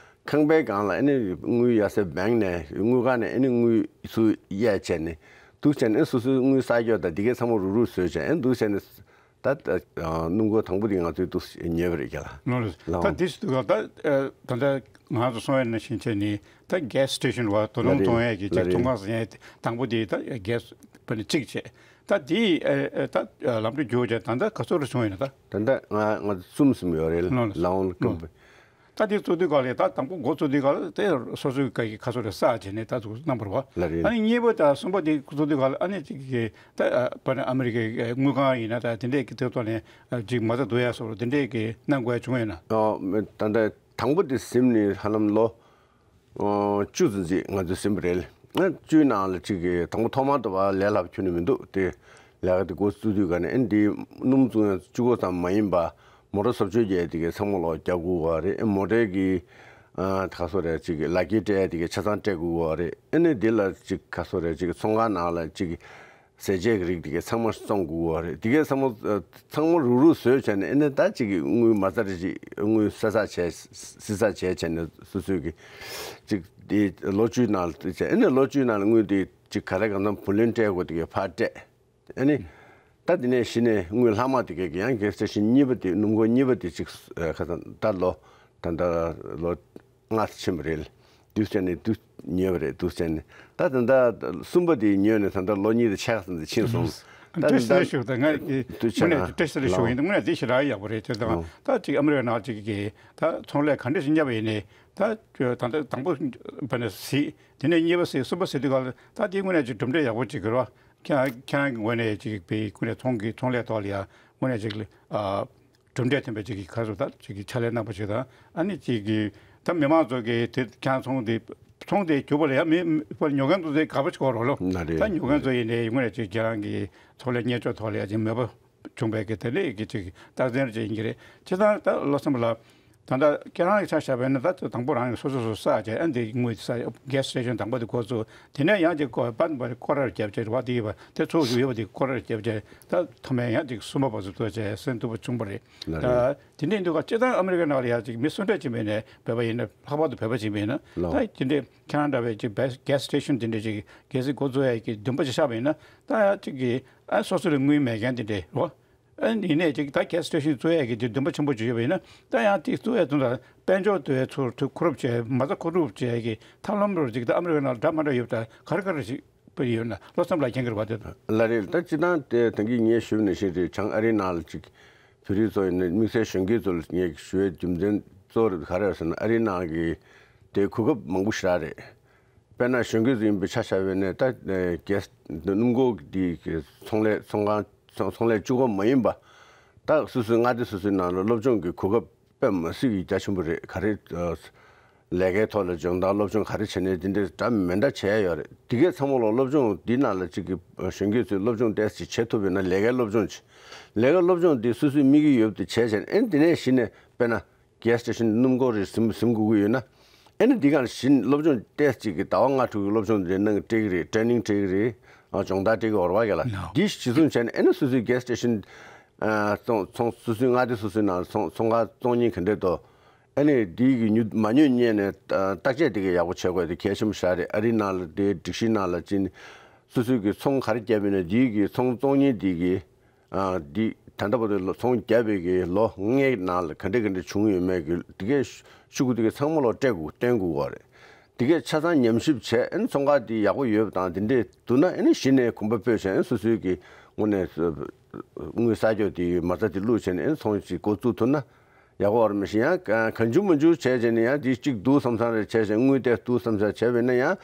ཁང་པའི་སྒང་ལ་ཨ་ནི་དངུལ་ཡར་སེ་བེང་ནས་དངུལ་ཁང་ནས་ཨ་ནི་དངུལ་ཚུར་གཡར་བྱས་ནས་འདུག་བྱས་ནས་སོ་སོའི་དངུལ་བསགས་རྒྱུ་དང་དེ་གའི་ཚང་མ་རུག་རུག་བཟོས་བྱས་ཨ་འདུག་བྱས་ནས། ད་ལྟ་སྣུམ་འཁོར་དང་པོ་དེ་ང་ཚོས་འདུག་ཉོས་པ་རེད་ཀྱ་ལ། ལགས་རེད། ལགས་འོང་། ད་འདི་སུ་འདུག་ག་ད་ད་ལྟ་ང་ཚོ་སོང་ཡ་ན་ཕྱིན་ཆད་ནི་ད་གྷེ་སི་སི་ཊེ་ཤན་བ་དོ་སྣུམ་ལགས་རེད། བཙོང་ཡ་གི་ཅིག་ལགས་རེད། ཚོང་ཁང་ཟེར་ཡ་དང་པོ་དེ་ད་གྷེ་སི་པ་ནི་གཅིག་བྱས། ད་དེ་ད་ལམ་འགྲོ་རྒྱུ་བྱས་ད་ལྟ་ག་ཚོད་རེ་བྱུང་ཡོད་ན་ད། ད་ལྟ་ང་ང་ཚོ་གསུམ་གསུམ་ཡོད་རེད། ལགས་རེད། ལགས་འོང་། ལགས་འོང་། ཀམ་པ། ད་དེ་བཙུགས་དུས་ག་ལ་ད་དང་པོ་འགོ་བཙུགས་དུས་ག་ལ་དེ་སོ་སོའི་ག་གི་ཁ་སོ་རེ་བསགས་བྱས་ནས་ད་ཚུགས་གནང་བར་བ། ལགས་རེད། ཨ་ནི་གཉིས་པ་དང་གསུམ་པ་དེ་བཙུགས་དུས་ག་ལ་ཨ་ནི་ཅིག་གི་ད་པ་ནི་ཨ་མི་རི་ཀའི་དངུལ་ཁང་ཡིན་ན་ད་དེ་འདྲས་ཀྱི་དེ་ཐོག་ནས་ཅིག་མ་རྩ་བསྡུ་ཡ་སོགས་དེ་འདྲས་ཀྱི་གནང་དགོས་ཡ་བྱུང་ཡོད་ན། ད་ད་དང་པོ་དེ་ཟིན་ནས་ཧ་ལམ་ལོ་བཅུ་ཙམ་ཅིག་ང་ཚོས་ཟིན་པ་རེད། ང་བཅུའི་ནང་ལ་ཅིག་གི་དང་པོ་ཐོག་མར་དུ་བ་ལས་སླ་པོ་ཁྱོན་ནས་མི་འདུག་དེ་ལས་ཀ་དེ་འགོ་བཙུགས་དུས་ག་ནས་ཨ་ནི་དེ་སྣུམ་བཙོང་ཡ་གཅིག་པོ་ཙམ་མ་ཡིན་པ། མོ་ཊ་བཟོ་བཅོས་རྒྱག་དེ་གའི་ཚང་མ་ལོག་རྒྱག་དགོས་པ་རེད། ཨེ་མོ་ཊའི་གི་ཨ་ག་སོ་རེད་ཅིག་ལག་འཁྱེར་སྤྲད་དེ་གའི་ཆ་ཚང་སྤྲད་དགོས་པ་རེད། ཨེ་ནས་དེ་ལ་ཅིག་ག་སོ་རེད་ཅིག་ཚོང་ཁང་ནང་ལ་ཅིག་ཟས་བཅད་ཀྱི་རིགས་དེ་གའི་ཚང་མ་བཙོང་དགོས་པ་རེད། དེ་གའི་ཚང་མ་ཚང་མ་རུག་རུག་བཟོས་བྱས་ནས་ཨེ་ནས་ད་ཅིག་གི་དངུལ་མ་རྩ་རེ་ཅིག་དངུལ་བསགས་བསགས་བྱས་བསྲི་བསགས་བྱས་བྱས་ནས་སོ་སོའི་གི་ཅིག་དེ་ལོ་བཅུའི་ནང་ལ་བྱས་ཨེ་ནས་ལོ་བཅུའི་ནང་ལ་དངུལ་དེ་ཅིག་ག་རེ་གང་འཚམ་བུ་ལོན་སྤྲད་དགོས་དེ་གའི་ཕར་སྤྲད། ཨ་ནི། ད་དེ་ནས་གཞི་ནས་དངུལ་ལྷག་མ་དེ་གའི་ཡང་གེ་སི་ཊེ་ཤན་གཉིས་པ་དེ་སྣུམ་འཁོར་གཉིས་པ་དེ་ཅིག་ཨ་ཁ་སང་ད་ལོ་ད་ལྟ་ལོ་ལྔ་ཙམ་ཕྱིན་པ་རེད། དུས་ཚོད་ནས་དུས་ཉོས་པ་རེད། དུས་ཚོད་ནས་ད་ད་ལྟ་གསུམ་པ་དེ་ཉོས་ནས་ད་ལྟ་ལོ་གཉིས་དང་ཕྱེད་ཀ་ཙམ་དེ་ཕྱིན་སོང་། ད་བཀྲ་ཤིས་བདེ་ལེགས་ཞུ། ད་ང་དངོས་གནས་བཀྲ་ཤིས་བདེ་ལེགས་ཞུ་ཡིན། དངོས་གནས་འདི་ཞེ་དྲག་ཡག་པོ་རེད། དེ་དང་ད་ཅིག་ཨ་མི་རི་ཀ་ནང་ཅིག་གི་ད་ཚོང་ལས་ག་འདྲ་ཞིག་བརྙབ་པ་ཡིན་ནའི་ད་ད་ད་དང་པོ་བ་ནས་གཟིགས། དེ་ནས་གཉིས་པ་གཟིགས། གསུམ་པ་གཟིགས་དུས་ག་ལ་ད་དེ་དངོས་གནས་ཅིག་གྲུབ་འབྲས་ཡག་པོ་ཅིག་གི་རེད་བ། ཁྱེད་ཁྱེད་རང་གི་ངོས་ནས་ཅིག་པའི་དངོས་གནས་ཚོང་གི་ཚོང་ལས་ཐོག་ལ་ཡ་དངོས་གནས་ཅིག་ཨ། གྲུབ་འབྲས་ཐོན་པའི་ཅིག་གི་ཁ་སོ་ད་ཅིག་གི་ཕྱག་ལས་གནང་པ་ཞིག་དང་། ཨ་ནི་ཅིག་གི་ད་མི་མང་ཚོ་གི་དེ་ཁྱང་ཚོང་དེ་ཚོང་དེ་རྒྱུག་པ་ལ་ཡང་མི་མི་ཉོ་མཁན་ཚོ་དེ་དགའ་པོ་ཞིག་གོ་རོགས་ལོ། ན་རེད། ད་ཉོ་མཁན་ཚོ་ཡིན་ནའི་དངོས་གནས་ཅིག་ཁྱེད་རང་གི་ཚོང་ལས་གཉེར་སྐྱོང་ཐོག་ལ་ཡང་ཅིག་མོས་པ་བྱུང་པའི་གི་དེ་ལས་ཀྱི་ཅིག་རྟགས་མཚན་ཅིག་ཡིན་གྱི་རེད། བྱས་ཙང་ད་བློ་བསམ་ལ་ད་ལྟ་ཁྱེད་རང་གི་ཆ་བཞག་པ་ཡིན་ན་ད་དང་པོ་རང་གི་སོ་སོ་སོ་ས་ཅིག་ཨ་འདི་དངུལ་ས་gas station དང་པོ་དེ་འགོ་བཙུགས། དེ་ནས་ཡང་ཅིག་ཀོ་པན་པར་སྐོར་ར་བརྒྱབ་བྱས་རེད་བ། དེ་ཡོད་པ་དེ་ཚོ་ཡོད་པ་དེ་སྐོར་ར་བརྒྱབ་བྱས་ད་མཐའ་མའི་ཡང་ཅིག་གསུམ་པ་བར་དུ་ཐུག་བྱས་སེམས་སྡུག་པོ་བྱུང་པ་རེད། ལ་ད་རེད། དེ་འདྲའི་འདུག་ག་སྤྱིར་བཏང་ཨ་མི་རི་ཀའི་ནང་ལ་ཡ་ཅིག་མི་སུ་འདྲ་ཅིག་མེད་ནས་བོད་པ་ཡིན་ན། ལྷག་པར་དུ་བོད་པ་ཅིག་མེད་ན། ལོ། ད་དེ་འདྲའི་ཁྱེད་རང་འདྲ་བའི་ཅིག་བེ་gas station དེ་འདྲའི་ཅིག་གལ་སྲིད་འགོ་བཙུགས་ཡ་གི་འདུན་པ་ཅིག་ཆགས་པ་ཡིན་ན། ད་ཡ་ཅིག་གི་ཨ་སོ་སོ་ལ་དངུལ་མེད་མཁན་དེ་འདྲའི་རོ། ཨ་ཡིན་ནའི་ཅིག་ད་gas station བཙུགས་ཡ་གི་དེ་འདུན་པ་ཆེན་པོ་ཅིག་ཡོད་པ་ཡིན་ན། ད་ཡང་དེ་བཙུགས་ཡ་དོན་དག་དཔལ་འབྱོར་དེ་ཚུར་ཐུག་མཁོ་སྒྲུབ་བྱས། མ་རྩ་མཁོ་སྒྲུབ་བྱས་ཡ་གི་ཐབས་ལམ་རོ་ཅིག་ད་ཨ་མི་རི་ཀའི་ནང་ལ་འདྲ་མ་འདྲ་ཡོད་པ་ད་ག་རེ་ག་རེ་ཞིག་པ་ཡོད་ན་བློ་བསམ་ལ་མཁྱེན་གྱི་རེད་བ། དེ་ལ་རེད། ད་སྤྱིར་བཏང་དེ་ད་གིན་ངས་ཞུས་ནང་བཞིན་རེད། བྱང་ཨ་རིའི་ནང་ལ་ཅིག་བོད་རིགས་ཚོ་ཡིན་ན་དམིགས་བསལ་གཞོན་སྐྱེས་ཚོ་ལ་ངས་ཞུ་བའི་རྒྱུ་མཚན་གཙོ་བོ་རེད་ག་རེ་རེད་ཟེར་ན། ཨ་རིའི་ནང་གི་དེ་གོ་སྐབས་མང་པོ་ཞེ་དྲག་རེད། དཔེར་ན་གཞོན་སྐྱེས་ཚོ་ཡིན་པའི་ཆ་བཞག་པ་ཡིན་ན་ད་gas སྣུམ་འཁོར་འདི་གི་ཚོང་ལས་ཚོང་ཁང་ཚོང་ཚོང་ལས་གཅིག་པོ་མ་ཡིན་པ། ད་སོ་སོའི་མངའ་སྡེ་སོ་སོའི་ནང་ལ་སློབ་སྦྱོང་གི་གོ་སྐབས་དཔེ་མི་སྲིད་ཀྱི་རྒྱ་ཆེན་པོ་རེད། ག་རེ་ལས་ཀའི་ཐོག་ལ་སྦྱོང་བརྡར་སློབ་སྦྱོང་ག་རེ་བྱས་ནས་འདི་འདྲ་འདྲ་མི་འདྲ་བྱས་ཡོད་རེད། དེ་གས་ཚང་མ་ལོ་སློབ་སྦྱོང་འདི་ནང་ལ་གཅིག་གི་གཞོན་སྐྱེས་ཚོས་སློབ་སྦྱོང་ཏོག་ཙམ་བྱེད་ཐུབ་ཡོད་ན། ལས་ཀའི་སློབ་སྦྱོང་བྱེད། ལས་ཀའི་སློབ་སྦྱོང་འདི་སོ་སོའི་དམིགས་ཡུལ་ཡོད་དེ་བྱས་བྱས་ནས། ཨེ་འདི་ནས་གཞི་ནས་དཔེར་ན་gas station སྣུམ་འཁོར་རེ་ཟིན་ཟིན་དགོས་ཀྱི་ཡོད་ན། ཨེ་ནི་འདི་ག་ལ་གཞི་ནས་སློབ་སྦྱོང་ཏོག་ཙམ་གཅིག་གི་ཟླ་བ་ལྔ་དྲུག་གི་སློབ་སྦྱོང་འདི་གནང་སྤྲད་ཀྱི་རེད། ཊེ་ནིང་སྤྲད་ཀྱི་རེད། སྦྱོང་བརྡར་སྤྲད་ཀྱི་ཡོད་རེད་བ་ག་ལ། འདི་གཞི་བཟུང་བྱས་ནས་ཨེ་ནི་སོ་སོའི་gas station ཚོང་ཚོང་སོ་སོའི་མངའ་སྡེ་སོ་སོའི་ནང་ཚོང་ཚོང་ཁང་བཙོང་མཁན་ག་འདྲས་དོ། ཨ་ནི་དེའི་གི་ཉུ་མ་ཉོས་རྙེད་ནས་ཨ་བརྟག་དཔྱད་དེ་གི་ཡག་པོ་བྱེད་དགོས་དེ་གལ་ཆེན་པོ་ཞིག་རེད། ཨ་རིའི་ནང་ལ་དེ་སྒྲིག་གཞིའི་ནང་ལ་ཅིག་སོ་སོའི་གི་ཚོང་ག་རེ་བརྒྱབ་ཡིན་ན་དེའི་གི་ཚོང་བཙོང་མཁན་དེ་གི་ཨ་དེ་ད་ལྟ་བར་དུ་ཚོང་བརྒྱབ་པའི་གི་ལོ་ལྔའི་ནང་ལ་ག་འདྲ་ག་འདྲ་བྱུང་ཡོད་མེད་གི་དེ་གའི་ཤུ་གུ་དེ་གའི་ཚང་མ་ལོ་སྤྲད་དགོས་བསྟན་དགོས་པ་རེད། དེ་གའི་ཆ་ཚང་ཉམས་ཞིབ་བྱས། ཨ་ནི་ཚོང་ཁང་དེ་ཡག་པོ་ཡོད་པ་དང་དེ་འདྲས་འདུག་ན་ཨ་ནི་གཞི་ནས་གོམ་པ་སྤོས་བྱས། ཨ་ནི་སོ་སོའི་གི་ངོས་ནས་དངུལ་གསར་སྐྱོག་དེ་མ་རྩ་དེ་བླུགས་བྱས་ནས་ཨ་ནི་ཚོང་ཅིག་འགོ་བཙུགས་ཐུབ་ན། ཡག་པོ་བར་མི་ཤེས། ཡང་གང་བྱུང་མང་བྱུང་བྱས་བྱས་ནས་ཡང་དེ་གཅིག་འདུག་བསམ་བསམ་རེ་བྱས་བྱས་དངུལ་དེ་འདུག་བསམ་བསམ་བྱས་པས་ན་ཡང་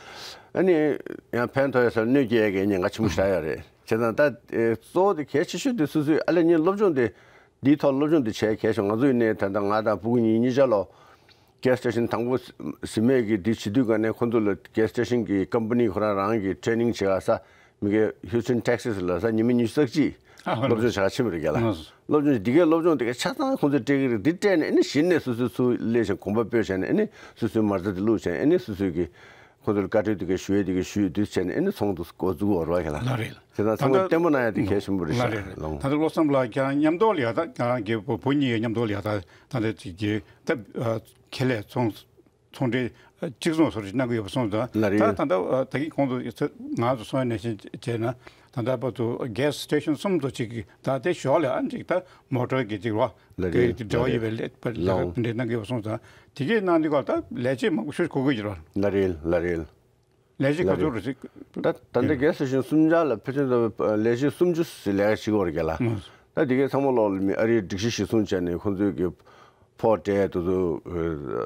ཨ་ནི་ཡང་ཕན་ཐོགས་ཡ་སར་གནོད་སྐྱེལ་ཡ་གི་ཉེན་ཁ་ཆེན་པོ་ཞིག་ཡོད་རེད། བྱས་ཙང་ད་གཙོ་བོ་དེ་གལ་ཆེ་ཤོས་དེ་སོ་སོའི་ཨ་ལས་ཉིན་སློབ་སྦྱོང་དེ་འདིའི་ཐོག་སློབ་སྦྱོང་དེ་བྱས་གལ་ཆེ། ང་ཚོ་ཡིན་ནའི་ད་ལྟ་ང་དང་ཕྲུ་གུ་གཉིས་གཉིས་ཆ་ལོ་gas station དང་པོ་ཟིན་མེད་ཀྱི་དེ་བྱེད་དུས་ག་ནས་ཁོ་ཚོ་ལ་gas station གི་company ཁོ་རང་རང་གི་training བྱེད་ག་ས་མི་གའི་Houston Texas ལ་ས་ཉི་མ་ཉི་ཤུ་རྩ་གཅིག་ཨ་ཧོ། སློབ་སྦྱོང་བྱ་ག་ཕྱིན་པ་རེད་ག་ལ། ཨ་ཧོ། སློབ་སྦྱོང་འདི་གའི་སློབ་སྦྱོང་དེ་ག་ཆ་ཚང་ཁོང་ཚོས་སྤྲད་ཀྱི་རེད། འདི་སྤྲད་ནས་ཨ་ནི་གཞི་ནས་སོ་སོའི་ཚུར་སླེབས་ཤིང་གོམ་པ་སྤོས་བྱས་ནས་ཨ་ནི་སོ་སོའི་གི་ཁོང་ཚོའི་མ་རྩ་དེ་བླུགས་བྱས་ཨ་ནི་སོ་སོའི་གི་ཁོང་ཚོར་བཀའ་འཁྲོལ་དེ་ག་ཞུ་ཡས་དེ་ག་ཞུས་དུས་བྱས་ནས་ཨ་ནི་ཚོང་དུ་འགོ་འཛུགས་འོར་བ་ག་ལ། ལ་རེད། དེ་དང་ཚང་མ་ལྟད་མོ་གནང་ཡ་དེ་གལ་ཆེན་པོ་རེད་ཤག་ལ་རེད། ལོང་། ད་ལྟ་བློ་བསམ་ལགས་ཁྱེད་རང་མཉམ་དུ་ལ་ཡ་ད་ཁྱེད་རང་གི་བུ་བུ་གཉིས་ཡ་མཉམ་དུ་ལ་ཡ་ད་ད་ལྟ་ཅིག་གི་ད་ཁེ་ལས་ཚོང་ཚོང་འབྲེལ་གཅིག་མཚུངས་སོར་གནང་གི་ཡོད་པ་སོང་ཙང་། ལ་རེད། ད་ད་ལྟ་ད་གིན་གོང་དུ་ང་ཚོ་གསུང་ཡ་ནང་བཞིན་བྱས་ན་ད་ལྟ་བར་དུ་gas station གསུམ་དུ་ཅིག་གི་ད་དེ་ཞོག་ལ་ཨ་ཅིག་ད་མོ་ཊར་གི་ཅིག་རོ། ལ་རེད། འབྲེལ་བ་ཡོད་པའི་ལས་པ་ལ་རེད། འབྲེལ་གནང་གི་ཡོད་པ་སོང་ཙང་དེ་གས་གནང་དུས་སྐབས་ད་ལས་བྱེད་མང་པོ་ཞིག་དགོས་ཀྱི་ཡོད་རེད། ལ་རེད། ལ་རེད། ལས་གཞི་ག་ཚོད་རེད་ཅིག་ད་ད་ལྟ་རྒན་ས་ཞིང་སུམ་བརྒྱ་ལ་ཕལ་ཆེར་ད་ལས་གཞི་སུམ་ཅུ་ཟིན་ལས་ཀ་བྱེད་ཀྱི་ཡོད་རེད་ག་ལ། ད་དེ་གའི་ཚང་མ་ལོག་ལ་མི་ཨ་རིའི་སྒྲིག་གཞི་གཞིར་བཟུང་བྱས་ནས་ཁོང་ཚོའི་གི་ཕོགས་སྤྲད་དུ་དུ་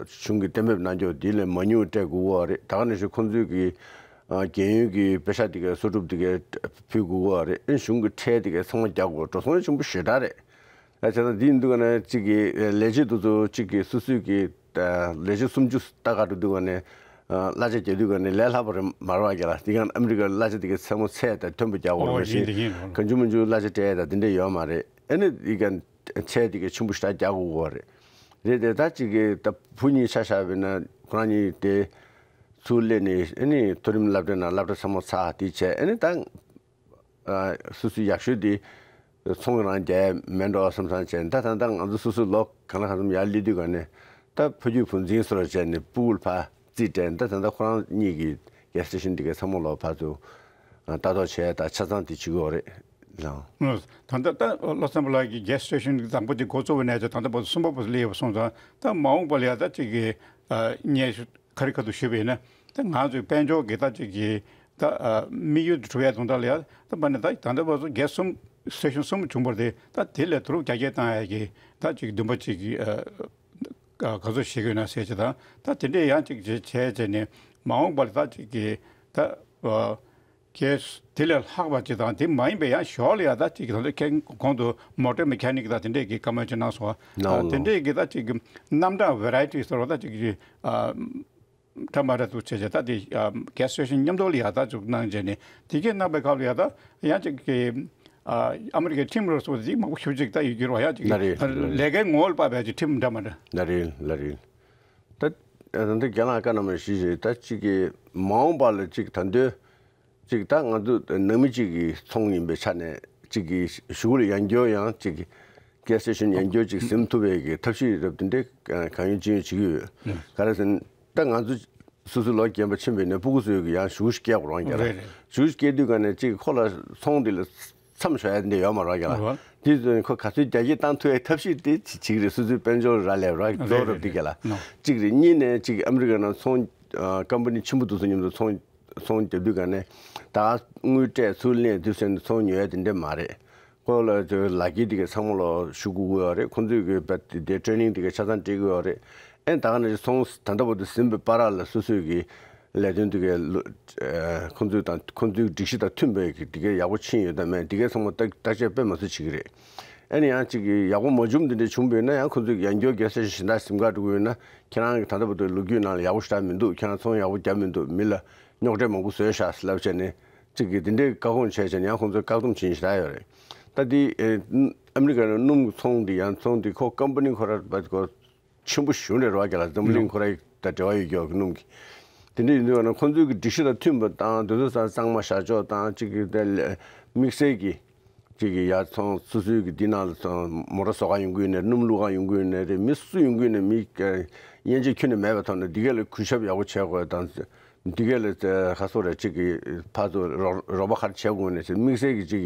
གཞུང་གི་གཏན་འབེབས་གནང་རྒྱུ་དེ་ལས་མ་ཉུང་སྤྲད་དགོས་ཀྱི་ཡོད་རེད། ད་ག་ནང་བཞིན་ཁོང་ཚོའི་གི་རྒན་ཡོལ་གི་པེ་ཤག་དེ་གའི་གསོག་སྒྲུབ་དེ་གའི་ཕུལ་དགོས་ཀྱི་ཡོད་རེད། ཨ་གཞུང་གི་ཁྲལ་དེ་གའི་ཚང་མ་རྒྱག་དགོས། འགྲོ་སོང་ཆེན་པོ་ཞེ་དྲག་རེད། ད་བྱས་ཙང་འདི་ཡིན་དུས་ག་ནས་གཅིག་གིས་ལས་བྱེད་དེ་ཚོ་གཅིག་གིས་སོ་སོའི་གི་ལས་བྱེད་སུམ་ཅུ་ལྟ་ག་འགྲོ་དུས་ག་ནས་གླ་ཆ་རྒྱག་དུས་ག་ནས་ལས་སླ་པོ་རེད་མ་རེད་བ་ག་ལ། དེ་ག་ཨ་མི་རི་ཀའི་གླ་ཆ་དེ་གའི་ཚད་མ་ཚད་དང་མཐུན་པ་རྒྱག་དགོས་རེད་མ་གཞི་གང་བྱུང་མང་བྱུང་གླ་ཆ་སྤྲད་དང་དེ་འདྲ་ཡོད་མ་རེད། ཨ་ནི་དེ་ག་ཚད་དེ་ག་ཆེན་པོ་ཞེ་དྲག་རྒྱག་དགོས་ཀྱི་ཡོད་རེད། རེད་དེ་ད་གཅིག་གིས་ད་བུ་གཉིས་ཆ་བཞག་པ་ཡིན་ན་ཁོ་རང་གཉིས་དེ་ཚུར་སླེབས་ནས་ཨ་ནི་མཐོ་རིམ་སློབ་གྲྭའི་ནང་སློབ་གྲྭ་ཚང་མ་ཚར་དེ་བྱས་ཨ་ནི་ད། སོ་སོའི་ཡག་ཤོས་དེ་ཚོང་རང་རྒྱག་ཡ་མེད་འགྲོ་བསམ་བསམ་བྱས། ད་ད་ལྟ་ང་ཚོ་སོ་སོའི་ལོ་གང་ལ་གང་འཚམ་ཡར་སླེབས་དུས་ག་ནས་ད་ཕ་རྒྱུད་བུ་འཛིན་སོར་བྱས་ནས་སྤུ་གུ་ལ་ཕར་རྩིས་སྤྲད། ད་ད་ལྟ་ཁོ་རང་གཉིས་ཀྱི་gas station དེ་གའི་ཚང་མ་ལོ་ཕར་ཚུར་ལྟ་རྟོག་བྱས་ད་ཆ་ཚང་དེ་བྱེད་ཀྱི་ཡོད་རེད་ལགས། ད་ལྟ་ད་བློ་བསམ་ལགས་ཀྱི་gas station དང་པོ་དེ་འགོ་བཙུགས་པ་ནས་ད་ལྟ་བར་དུ་གསུམ་པ་བར་དུ་སླེབས་ཡོད་པ་སོང་ཙང་ད་མ་འོངས་པ་ལ་ཡ་ད་ཅིག་གི་ཉེས་ཁ་རི་ཁ་ཐུག་ཞུས་པ་ཡིན་ན་ད་ང་ཚོའི་དཔལ་འབྱོར་གྱི་ད་ཅིག་གི་ད་དམིགས་ཡུལ་གྲུབ་ཡ་དོན་དག་ལ་ཡ་ད་པ་ནི་ད་ད་ལྟ་བར་དུ་གེ་སི་གསུམ་སི་ཊེ་ཤན་གསུམ་བྱུང་བར་དེ་ད་དེ་ལས་དུ་རུག་རྒྱ་སྐྱེད་བཏང་ཡ་གི་ད་ཅིག་འདུན་པ་ཅིག་གི་ག་ཚོད་བྱེད་དགོས་ན་ཟེར་ཅིག་དང་ད་དེ་འདྲས་ཡང་ཅིག་བྱས་བྱས་བྱས་ནས་མ་འོངས་པ་ལ་ད་ཅིག་གི་ད་གེ་སི་དེ་ལས་ལྷག་པ་ཅིག་དང་དེ་མ་ཡིན་པའི་ཡང་ཞོར་ལ་ཡ་ད་ཅིག་ད་ལྟ་ཁྱེད་གོང་དུ་མོ་ཊའི་མེ་ཁ་ནིག་ད་དེ་འདྲས་ཀྱི་བཀའ་མོལ་ཅིག་གནང་སོང་བ། དེ་འདྲས་ཀྱི་ད་ཅིག་གི་རྣམ་གྲངས་ཝེ་རའི་ཊི་ཟེར་བ་ད་ཅིག་གི་འདྲ་མ་འདྲ་འདུག་བྱས་བྱས་ད་དེ་གེ་སི་སི་ཊེ་ཤན་མཉམ་དུ་ལ་ཡ་ད་ཅིག་གནང་བྱས་ནས་དེ་གས་གནང་པའི་སྐབས་ལ་ཡ་ད་ཡང་ཅིག་གི་ཨ་མི་རི་ཀའི་ཁྲིམས་རོགས་སོགས་དེ་མང་པོ་ཞེ་པོ་ཅིག་ད་ཡོད་རྒྱུ་རེད་བ། ཡང་ཅིག་ལ་རེད། ལས་ཀའི་ངོ་བོ་ལ་དཔག་པའི་ཅིག་ཁྲིམས་འདྲ་མ་འདྲ། ལ་རེད་ལ་རེད། ད་ད་ལྟ་རྒན་ལགས་བཀའ་གནང་བ་ཞིག་རེད། ད་ཅིག་གི་མ་འོངས་པ་ལ་ཅིག་ད་འདོད་ཅིག་ད་ང་ཚོ་ནང་མི་གཅིག་གི་ཚོང་ཡིན་པའི་ཆ་ནས་གཅིག་གི་གཞུག་ལ་ཡང་བསྐྱར་ཡང་གཅིག་གི་གེ་སི་སི་ཊེ་ཤན་ཡང་བསྐྱར་གཅིག་ཟིན་ཐུབ་པའི་གི་ཐབས་ཤེས་རབ་དེ་འདྲའི་གང་ཡོད་ཅི་ཡོད་བྱེད་ཀྱི་ཡོད། ག་རེ་ཟེར་ན་ད་ང་ཚོ་སོ་སོའི་ལོ་རྒན་པ་ཕྱིན་པའི་ནས་སྤུ་གུ་ཚོའི་གི་ཡང་གཞུག་སྐྱེལ་དགོས་རང་རྒྱ་ལ་རེད་རེད། གཞུག་སྐྱེལ་དུས་ག་ནས་གཅིག་ཁོ་ལ་ཚོང་འདི་ལ་མཚམས་ཞོག་ཡ་འདི་ཡོད་མ་རེད་རྒྱ་ལ། རེད་བ། དེ་ཚོ་ཁོ་ག་ཚོད་རྒྱ་སྐྱེད་བཏང་ཐུབ་ཡའི་ཐབས་ཤེས་དེ་བྱེད་ཀྱི་རེད། སོ་སོའི་དཔལ་འབྱོར་རག་ལས་རག་རེད་རྫོགས་རབས་རེད་འདི་རྒྱ་ལ། རེད། གཅིག་རེད། གཉིས་ནས་གཅིག་ཨ་མི་རི་ཀ་ནང་ཚོང་ཨ་ཀམ་པ་ནི་ཆེན་པོ་དེ་ཚོ་མཉམ་དུ་ཚོང་ཚོང་རྒྱབ་དུས་ག་ནས་ད་དངུལ་སྤྲད་ཚུར་ལེན་དུས་ཟེར་ནས་ཚོང་ཉོ་ཡ་དེ་འདྲ་མ་རེད། ཁོ་ལ་ལག་འཁྱེར་དེ་ག་ཚང་མ་ལ་ཤུ་གུ་གུ་ཡོད་རེད། ཁོང་ཚོས་གི་བད་དེ་ཊེ་རེ་ནིང་དེ་ག་ཆ་ཚང་སྤྲད་གི་ཡོད་རེད། ཨེ་ད་ག་ནས་ཚོང་ད་ལྟ་བར་དུ་ཟིན་པའི་བར་ལ་སོ་སོས་གི་ལས་དོན་དེ་ག་ཁོང་ཚོས་དང་ཁོང་ཚོའི་སྒྲིག་གཞི་དང་མཐུན་པའི་གི་དེ་ག་ཡག་པོ་ཕྱིན་ཡོད་དམ་མེད་དེ་ག་ཚང་མ་བརྟག་བརྟག་དཔྱད་དཔེ་མ་སྲིད་བྱེད་གི་རེད། ཨ་ནི་ཡང་གཅིག་གི་ཡག་པོ་མ་བྱུང་འདི་འདྲ་བྱུང་བས་ན་ཡང་ཁོང་ཚོས་ཡང་བསྐྱར་རྒྱལ་སྲས་གཞན་དག་ཟིན་ག་འགྲོ་གི་ཡོད་ན་ཁྱེད་རང་གི་ད་ལྟ་བར་དུ་ལོ་རྒྱུས་ནང་ལ་ཡག་པོ་ཞེ་དྲག་མི་འདུག་ཁྱེད་རང་ཚོང་ཡག་པོ་བརྒྱབ་མི་འདུག་མི་ལ་རྙོག་དྲ་མང་པོ་བཟོས་ཤག་ཟེར་ལབ་བྱས་ནས་གཅིག་གི་འདི་འདྲའི་བཀག་སྐོང་བྱས་བྱས་ནས་ཡང་ཁོང་ཚོས་བཀག་སྡོམ་བྱེད་ཞེ་དྲག་ཡོད་རེད། ད་འདི་ཨ་མི་རི་ཀ་ནང་སྣུམ་གྱི་ཚོང་འདི་ཡང་ཚོང་འདི་ཁོ་ཀམ་པ་ནི་ཁོ་ར་བ་ཁོ་ཆེན་པོ་ཞིག་རེད་རོགས་རྒྱ་ལ། འཛམ་བུ་གླིང་ཁོ་ར་ཡི་ད་འབྲེལ་བ་ཡོད་རྒྱུ་གི་སྣུམ་གྱི། དེ་འདྲ་ཡིན་དུས་ན་ཁོང་ཚོའི་གི་སྒྲིག་གཞི་དང་མཐུན་པ་དང་དེ་ཚོ་ཚང་མ་བཞག་ཕྱོགས་དང་གཅིག་གི་དེ་དམིགས་བསལ་གྱི་གཅིག་གི་ཡར་ཚོང་སོ་སོའི་གི་འདི་ནང་ལ་ཚོང་མོ་ཊ་བཟོ་ག་ཡོང་གི་ཡོད་ནའི་སྣུམ་བླུག་ག་ཡོང་གི་ཡོད་ནའི་རེད། མི་སུ་ཡོང་གི་ཡོད་ནའི་མི་དབྱེ་འབྱེད་ཁྱོན་ནས་མེད་པའི་ཐོག་ནས་འདི་ག་ལ་གུས་ཞབས་ཡག་པོ་བྱེད་དགོས་དང་། འདི་གས་ལ་ཁ་སོ་རེ་གཅིག་གི་ཕར་ཚུར་རོགས་རོགས་པ་ག་རེ་བྱེད་དགོས་ནས་ཟེར་དམིགས་བསལ་གྱི་གཅིག་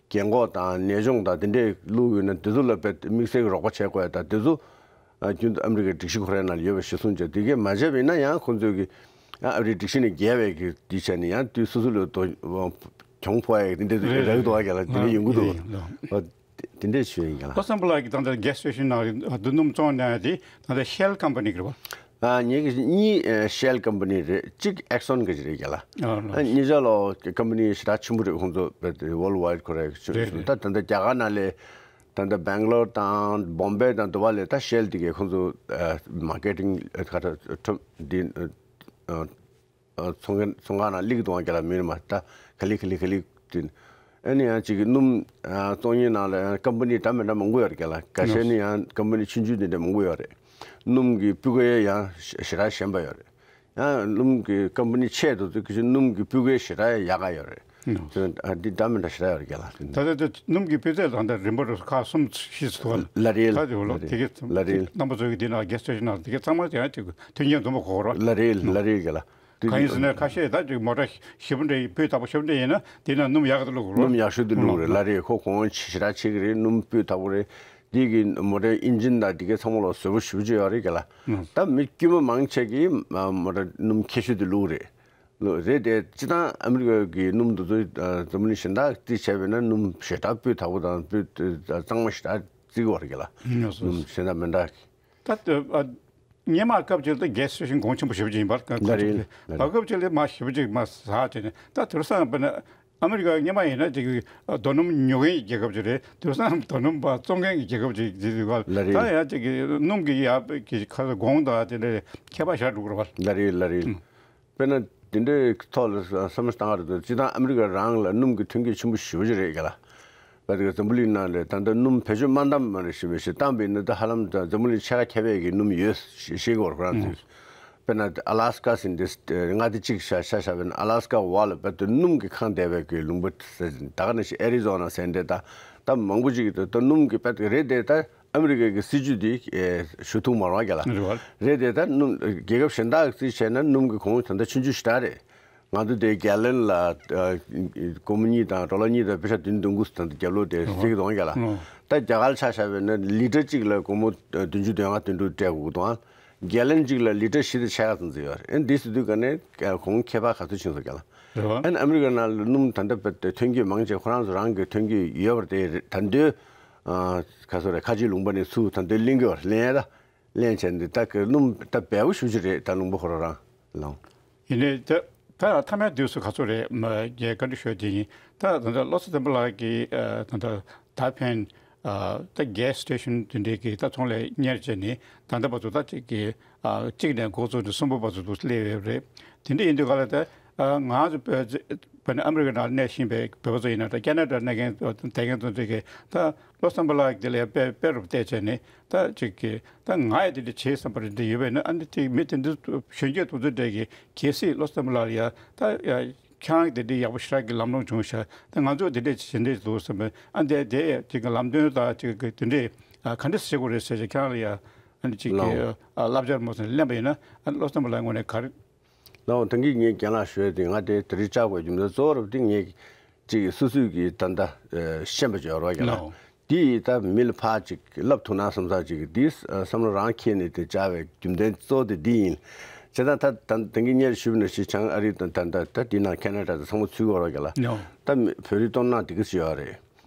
གི་རྒན་གོག་དང་ནད་གཅོང་དང་དེ་འདྲས་བླུགས་ཡོད་ན་དེ་ཚོ་ལ་དཔེ་དམིགས་བསལ་གྱི་རོགས་པ་བྱེད་དགོས་ཡ་དང་དེ་ཚོ་ཨ་རྒྱུན་དུ་ཨ་མི་རི་ཀའི་སྒྲིག་གཞི་ཁོ་རའི་ནང་ལ་ཡོད་པ་གཞིར་བཟུང་བྱས་དེ་གས་མ་བྱས་པ་ཡིན་ན་ཡང་ཁོང་ཚོས་ཀྱི་ཨ་རིའི་སྒྲིག་གཞི་ནས་འགལ་བའི་གི་དེ་བྱས་ནས་ཡང་དུས་སོ་སོ་ལ་དོ་གྱོང་ཕོག་ཡ་གི་དེ་འདྲས་རེད་རེད་རེད་རེད། དེ་འདྲས་ཡོང་གི་འདུག་ཡིན་ཡིན་ཡིན། ཨ་དེ་འདྲས་ཞུ་ཡིན་ག་ལ། ཁོ་སམ་བྷོ་ལགས་ཀྱིས་ད་ལྟ་གེ་སི་སི་ཊེ་ཤན་ནང་རེད་འདུག་སྣུམ་བཙོང་གནང་ཡ་དེ་ད་ལྟ་ཤེལ་ཀམ་པ་ནི་རེད་བ། ཨ་ངེད་ཀྱི་གཉིས་ཨ་ཤེལ་ཀམ་པ་ནི་རེད། གཅིག་ཨེག་སོན་གྱི་རེད་རྒྱ་ལ། ཨ་ཨ་གཉིས་ཆ་ལོ་ཀམ་པ་ནི་ཞེ་དྲག་ཆེན་པོ་རེད། ཁོང་ཚོ་བོལ་ཝའི་ཁོ་རེ་ཆུ་རེད་ཆུ་རེད། ད་ད་ལྟ་རྒྱ་གར་ནང་ལས་ད་ལྟ་སྦེང་ལོར་དང་བོམ་བེ་དང་དུ་བ་ལས་ད་ཤེལ་དེ་གས་ཁོང་ཚོ་ཨ་མར་ཀེ་ཊིང་ཨ་ཁ་ཁྲ་ཁྲོམ་འདི་ཨ་ཚོང་མཁན་ཚོང་ཁང་ནང་སླེབས་འདུག་རྒྱ་ལ། མི་རེ་མ་ད་ག་ལེ་ག་ལེ་ག་ལེ་དེ་ཨ་ནི་ཡང་གཅིག་གི་སྣུམ་ཨ་བཙོང་ཡིན་ནང་ལ་ཡང་ཀམ་པ་ནི་འདྲ་མི་འདྲ་མང་པོ་ཡོད་རེད་རྒྱ་ལ། ཁ་ཤས་ནི་ཡང་ཀམ་པ་ནི་ཆུང་ཆུང་དེ་འདྲ་མང་པོ་ཡོད་རེད། སྣུམ་གྱི་སྤུས་ཀ་ཡང་ཞེ་དྲག་ཞན་པ་ཡོད་རེད། ཡང་སྣུམ་གྱི་ཀམ་པ་ནི་ཆེ་དུ་དུ་ཁ་ཤས་སྣུམ་གྱི་སྤུས་ཀ་ཞེ་དྲག་ཡག་ག་ཡོད་རེད། ཨ་འདི་འདྲ་མི་འདྲ་ཞེ་དྲག་ཡོད་རེད་རྒྱ་ལ། ད་ལྟ་དེ་སྣུམ་གྱི་སྤུས་ཚད་ལ་ད་ལྟ་རིམ་པ་རུ་ཁག་གསུམ་བཞི་ཙམ་འདུག་ག་ལ་རེད། ད་དེ་ལ་རེད་དེ་གི་ལ་རེད། རྣམ་པ་ཚོ་གི་འདི་ན་གེ་སི་སི་ཊེ་ཤན་ནང་དེ་གི་ཚང་མ་དེ་ཡང་ཅིག་མཐུན་རྐྱེན་འཛོམས་པ་གོ་ར། ལ་རེད་ལ་རེད་རྒྱ་ལ། གང་ཡིན་ཟེར་ན་ཁ་ཤས་ད་ཅིག་མོ་ཊ་ཞེ་པོ་འདྲ་སྤུས་དག་པོ་ཞེ་པོ་འདྲ་ཡིན་ན་དེ་ན་སྣུམ་ཡག་ག་ལུག་རོ། སྣུམ་ཡག་ཤོས་དེ་ལུག་རེད། ལ་རེད། ཁོ་གོང་ཞེ་དྲག་ཆེ་གི་རེད། སྣུམ་སྤུས་དག་པོ་རེད། དེ་གི་མོ་ཊའི་ཨིན་ཇིན་དང་དེ་གའི་ཚང་མ་ལ་བཟོ་པོ་ཞེ་པོ་ཅིག་ཡོད་རེད་ག་ལ། ད་མི་དཀྱུས་མ་མང་ཆེ་གི་མོ་ཊ་སྣུམ་ཁེ་ཤོས་དེ་ལུག་རེད། ལུག་རེད་དེ་སྤྱི་བཏང་ཨ་མི་རི་ཀ་གི་སྣུམ་དེ་ཚོ་འཛམ་བུ་གླིང་གཞན་དག་རྩིས་བྱས་པས་ན་སྣུམ་ཞེ་དྲག་སྤུས་དག་པོ་དང་སྤུས་གཙང་མ་ཞེ་དྲག་རྩི་གི་ཡོད་རེད་ག་ལ། སྣུམ་གཞན་དག་མི་འདྲ། ད་སྔོན་མ་སྐབས་ཅིག་ལ་གེ་སི་སི་ཊེ་ཤན་གོང་ཆེན་པོ་ཞེ་པོ་ཅིག་ཡིན་པར་གང་ལ་རེད་ལ་རེད། སྐབས་ཅིག་ལ་མ་ཞེ་པོ་ཅིག་མ་ཟ་བྱས་ནས་ད་དེང་སང་དཔེར་ན་ཨ་མི་རི་ཀ་སྔོན་མ་ཡིན་ན་ཅིག་རྡོ་སྣུམ་ཉོ་མཁན་གྱི་རྒྱལ་ཁབ་ཅིག་རེད། དེང་སང་རྡོ་སྣུམ་པ་བཙོང་མཁན་གྱི་རྒྱལ་ཁབ་ཅིག་ཅིག་ཡོད་པ་ལ་རེད། ད་ཡང་ཅིག་གི་སྣུམ་གྱི་ཡ་གི་ཁ་ས་གོང་དང་དེ་འདྲའི་ཁྱད་པར་ཞིག་འགྲོ་གི་རེད་པ། ལ་རེད་ལ་རེད། དཔེར་ན་དེ་འདྲའི་ཐོག་ལ་བསམ་བློ་བཏང་བ་རེད་འདུག་སྤྱི་བཏང་ཨ་མི་རི་ཀ་རང་ལ་སྣུམ་གྱི་ཐོན་སྐྱེད་ཆེན་པོ་ཞེ་པོ་ཅིག་རེད་ག་ལ། བ་དེ་ག་འཛམ་བུ་གླིང་ནང་ལ་ད་ལྟ་སྣུམ་བེད་སྤྱོད་མ་བཏང་བ་རེད། ཞེ་པོ་ཞིག་བཏང་བ་ཡིན་ན་ད་ཧ་ལམ་ད་འཛམ་བུ་གླིང་ཆེ་ཁག་ཁྱབ་པའི་གི་སྣུམ་ཡོད་ཞེས་ཤེས་དགོས་རེད་ཁོ་རང་ཚོས། དཔེར་ན་ཨ་ལ་སི་ཀ་ཟེར་འདི་མངའ་སྡེ་གཅིག་ཆ་ཆ་བཞག་པ་ཡིན་ན་ཨ་ལ་སི་ཀ་འོག་ལ་བ་དེ་སྣུམ་གྱི་ཁང་བསྡད་པའི་གི་ལུང་པ་ཟེར་ད་ག་ནང་བཞིན་ཨེ་རི་ཛོ་ན་ཟེར་འདི་ད་ད་མང་པོ་ཅིག་ད་ལྟ་སྣུམ་གྱི་བ་དེ་རེད་དེ་ད། ཨ་མི་རི་ཀའི་གི་སྲིད་ཇུས་འདི་ཨེ་ཞུ་ཐུབ་མ་རེད་རྒྱ་ལ། རེད་བ། རེད་དེ་ད་སྣུམ་རྒྱལ་ཁབ་གཞན་དག་གི་རྩིས་བྱས་ན་སྣུམ་གྱི་གོང་ད་ལྟ་ཆུང་ཆུང་ཞེ་དྲག་རེད། ང་ཚོ་དེ་གེ་ལན་ལ་ཨ་སྒོར་མོ་གཉིས་དང་ཌོ་ལར་གཉིས་དང་པེ་ཤ་བདུན་བདུན་དགུ་ད་ལྟ་རྒྱབ་ལོགས་དེ་རེད་བ། གཟིགས་གཏོང་རྒྱ་ལ། ཨོ། ད་རྒྱ་གར་ལ་ཆ་བཞག་པ་ཡིན་ན་ལི་ཊར་གཅིག་ལ་སྒོར་མོ་བདུན་ཅུ་དོན་ལྔ་དོན་དྲུག་སྤྲད་དགོས་འདུག་ཨ། གེ་ལན་གཅིག་ལ་ལི་ཊར་བཞི་དང་ཕྱེད་ཀ་ཙམ་ཙམ་ཡོད་རེད། ཨ་འདི་ཟེར་དུས་ག་ནས་གོང་ཁྱད་པར་ག་ཚོད་ཕྱིན་སོང་རྒྱ་ལ། རེད་བ། ཨན་ཨ་མི་རི་ཀ་ནང་ལ་སྣུམ་ད་ལྟ་བེད་ཐོན་སྐྱེད་མང་ཆེ་ཁོ་རང་ཚོ་རང་གི་ཐོན་སྐྱེད་ཡོད་པ་དེ་རེད། ད་འདོད་ཁ་སོ་རེད། ཁ་ཆེའི་ལུང་པ་ནས་ཚུར་ད་འདོད་ལེན་གྱི་བར་ལེན་ཡ་ད་ལེན་བྱས་འདི་ད་གི་སྣུམ་ད་བལ་པོ་ཞུ་ཅི་རེད། ད་ལུང་པ་ཁོ་རང་རང་ལོང་། ཡིན་ནའི་ད་ད་མཐའ་མའི་དུས་སུ་ཁ་སོ་རེད་མ་རྒྱལ་བཀའ་འདྲི་ཞུ་དེ་ཡིན། ད་ད་ལྟ་བློ་བཟང་བསྟན་པ་ལགས་ཀྱིས་ད་ལྟ་ད་ཕན་ད་gas station་དེ་འདྲའི་གི་ད་ཚོང་ལས་གཉེར་བྱས་ནས་ད་ལྟ་བར་དུ་ད་ཅིག་གི་གཅིག་ནས་འགོ་བཙུགས་ནས་གསུམ་པ་བར་དུ་སླེབས་ཡོད་རེད། དེ་འདྲ་ཡིན་དུས་ག་ལ་ད་ང་ཚོ་བོད་ཨ་མི་རི་ཀ་ནང་གནས་བཞིན་པའི་བོད་པ་ཚོ་ཡིན་ན་ད་ཁེ་ན་ཌ་གནས་མཁན་དེ་མཁན་ཚོ་འདྲ་གི་ད་བློ་བཟང་བསྟན་པ་ལགས་དེ་ལ་དཔེ་དཔེ་རུ་བལྟས་བྱས་ནས་ད་ཅིག་གི་ད་ང་ཡི་དེ་འདྲ་བྱེད་བསམ་པ་རེ་འདྲ་ཡོད་པས་ན། ཨ་ནི་དེ་མི་དེ་འདྲ་གཞོན་སྐྱེས་དེ་ཚོ་འདྲ་གི་གལ་སྲིད་བློ་བཟང་བསྟན་པ་ལགས་ལ་ཡ་ད་ཡ། ཁྱེད་རང་དེ་འདྲའི་ཡག་པོ་ཞེ་དྲག་གི་ལམ་ལྷོང་བྱུང་ཤག་ད་ང་ཚོ་དེ་འདྲས་བྱེད་འདྲས་འདུག་བསམ་པས། ཨ་འདས་དེ་ཅིག་གི་ལམ་སྟོན་དང་ཅིག་གི་དེ་འདྲས་ཨ་ག་འདྲས་བྱེད་དགོས་རེད་ཟེར་ཅིག་ཁྱེད་རང་ལ་ཡ་ཨ་ནི་ཅིག་གི་ལའོ། ཨ་བསླབ་བྱ་མོ་ཟེར་ལེན་པ་ཡིན་ན། ཨ་བློ་བཟང་བསྟན་པ་ལགས་ངོས་ནས་ག་རེ། ལའོ། ད་གིན་ངས་རྒན་ལགས་ཞུས་དེ་ང་དེ་དེ་རིང་བཅར་དགོས་རྒྱུ་མཚན་གཙོ་བོ་རབ་དེ་ངས་ཅིག་སོ་སོས་ཀྱི་ད་ལྟ་ཤེས་པ་བརྗོད་རོགས་རྒན་ལགས། ལའོ། དེ་ཡིས་ད་མི་ལ་ཕར་ཅིག་ལབ་ཐུབ་ན་བསམ་ས་ཅིག་འདིས་བསམ་བློ་རང་འཁྱེར་ནས་དེ་བཅར་བའི་རྒྱུ་མཚན་གཙོ་བོ་དེ་འདི་ཡིན། བྱས་ཙང་ད་ད་ད་གིན་སྔོན་ཞུས་པ་ནང་བཞིན་བྱང་ཨ་རི་དང་ད་ད་ད་འདི་ནང་ཁེ་ན་ཌ་དང་ཚང་མ་ཚུད་ཀྱི་ཡོད་རེད་ལ། ད་མི་བོད་རིགས་སྟོབས་ན་འདི་ག་ཞིག་ཡོད་རེད།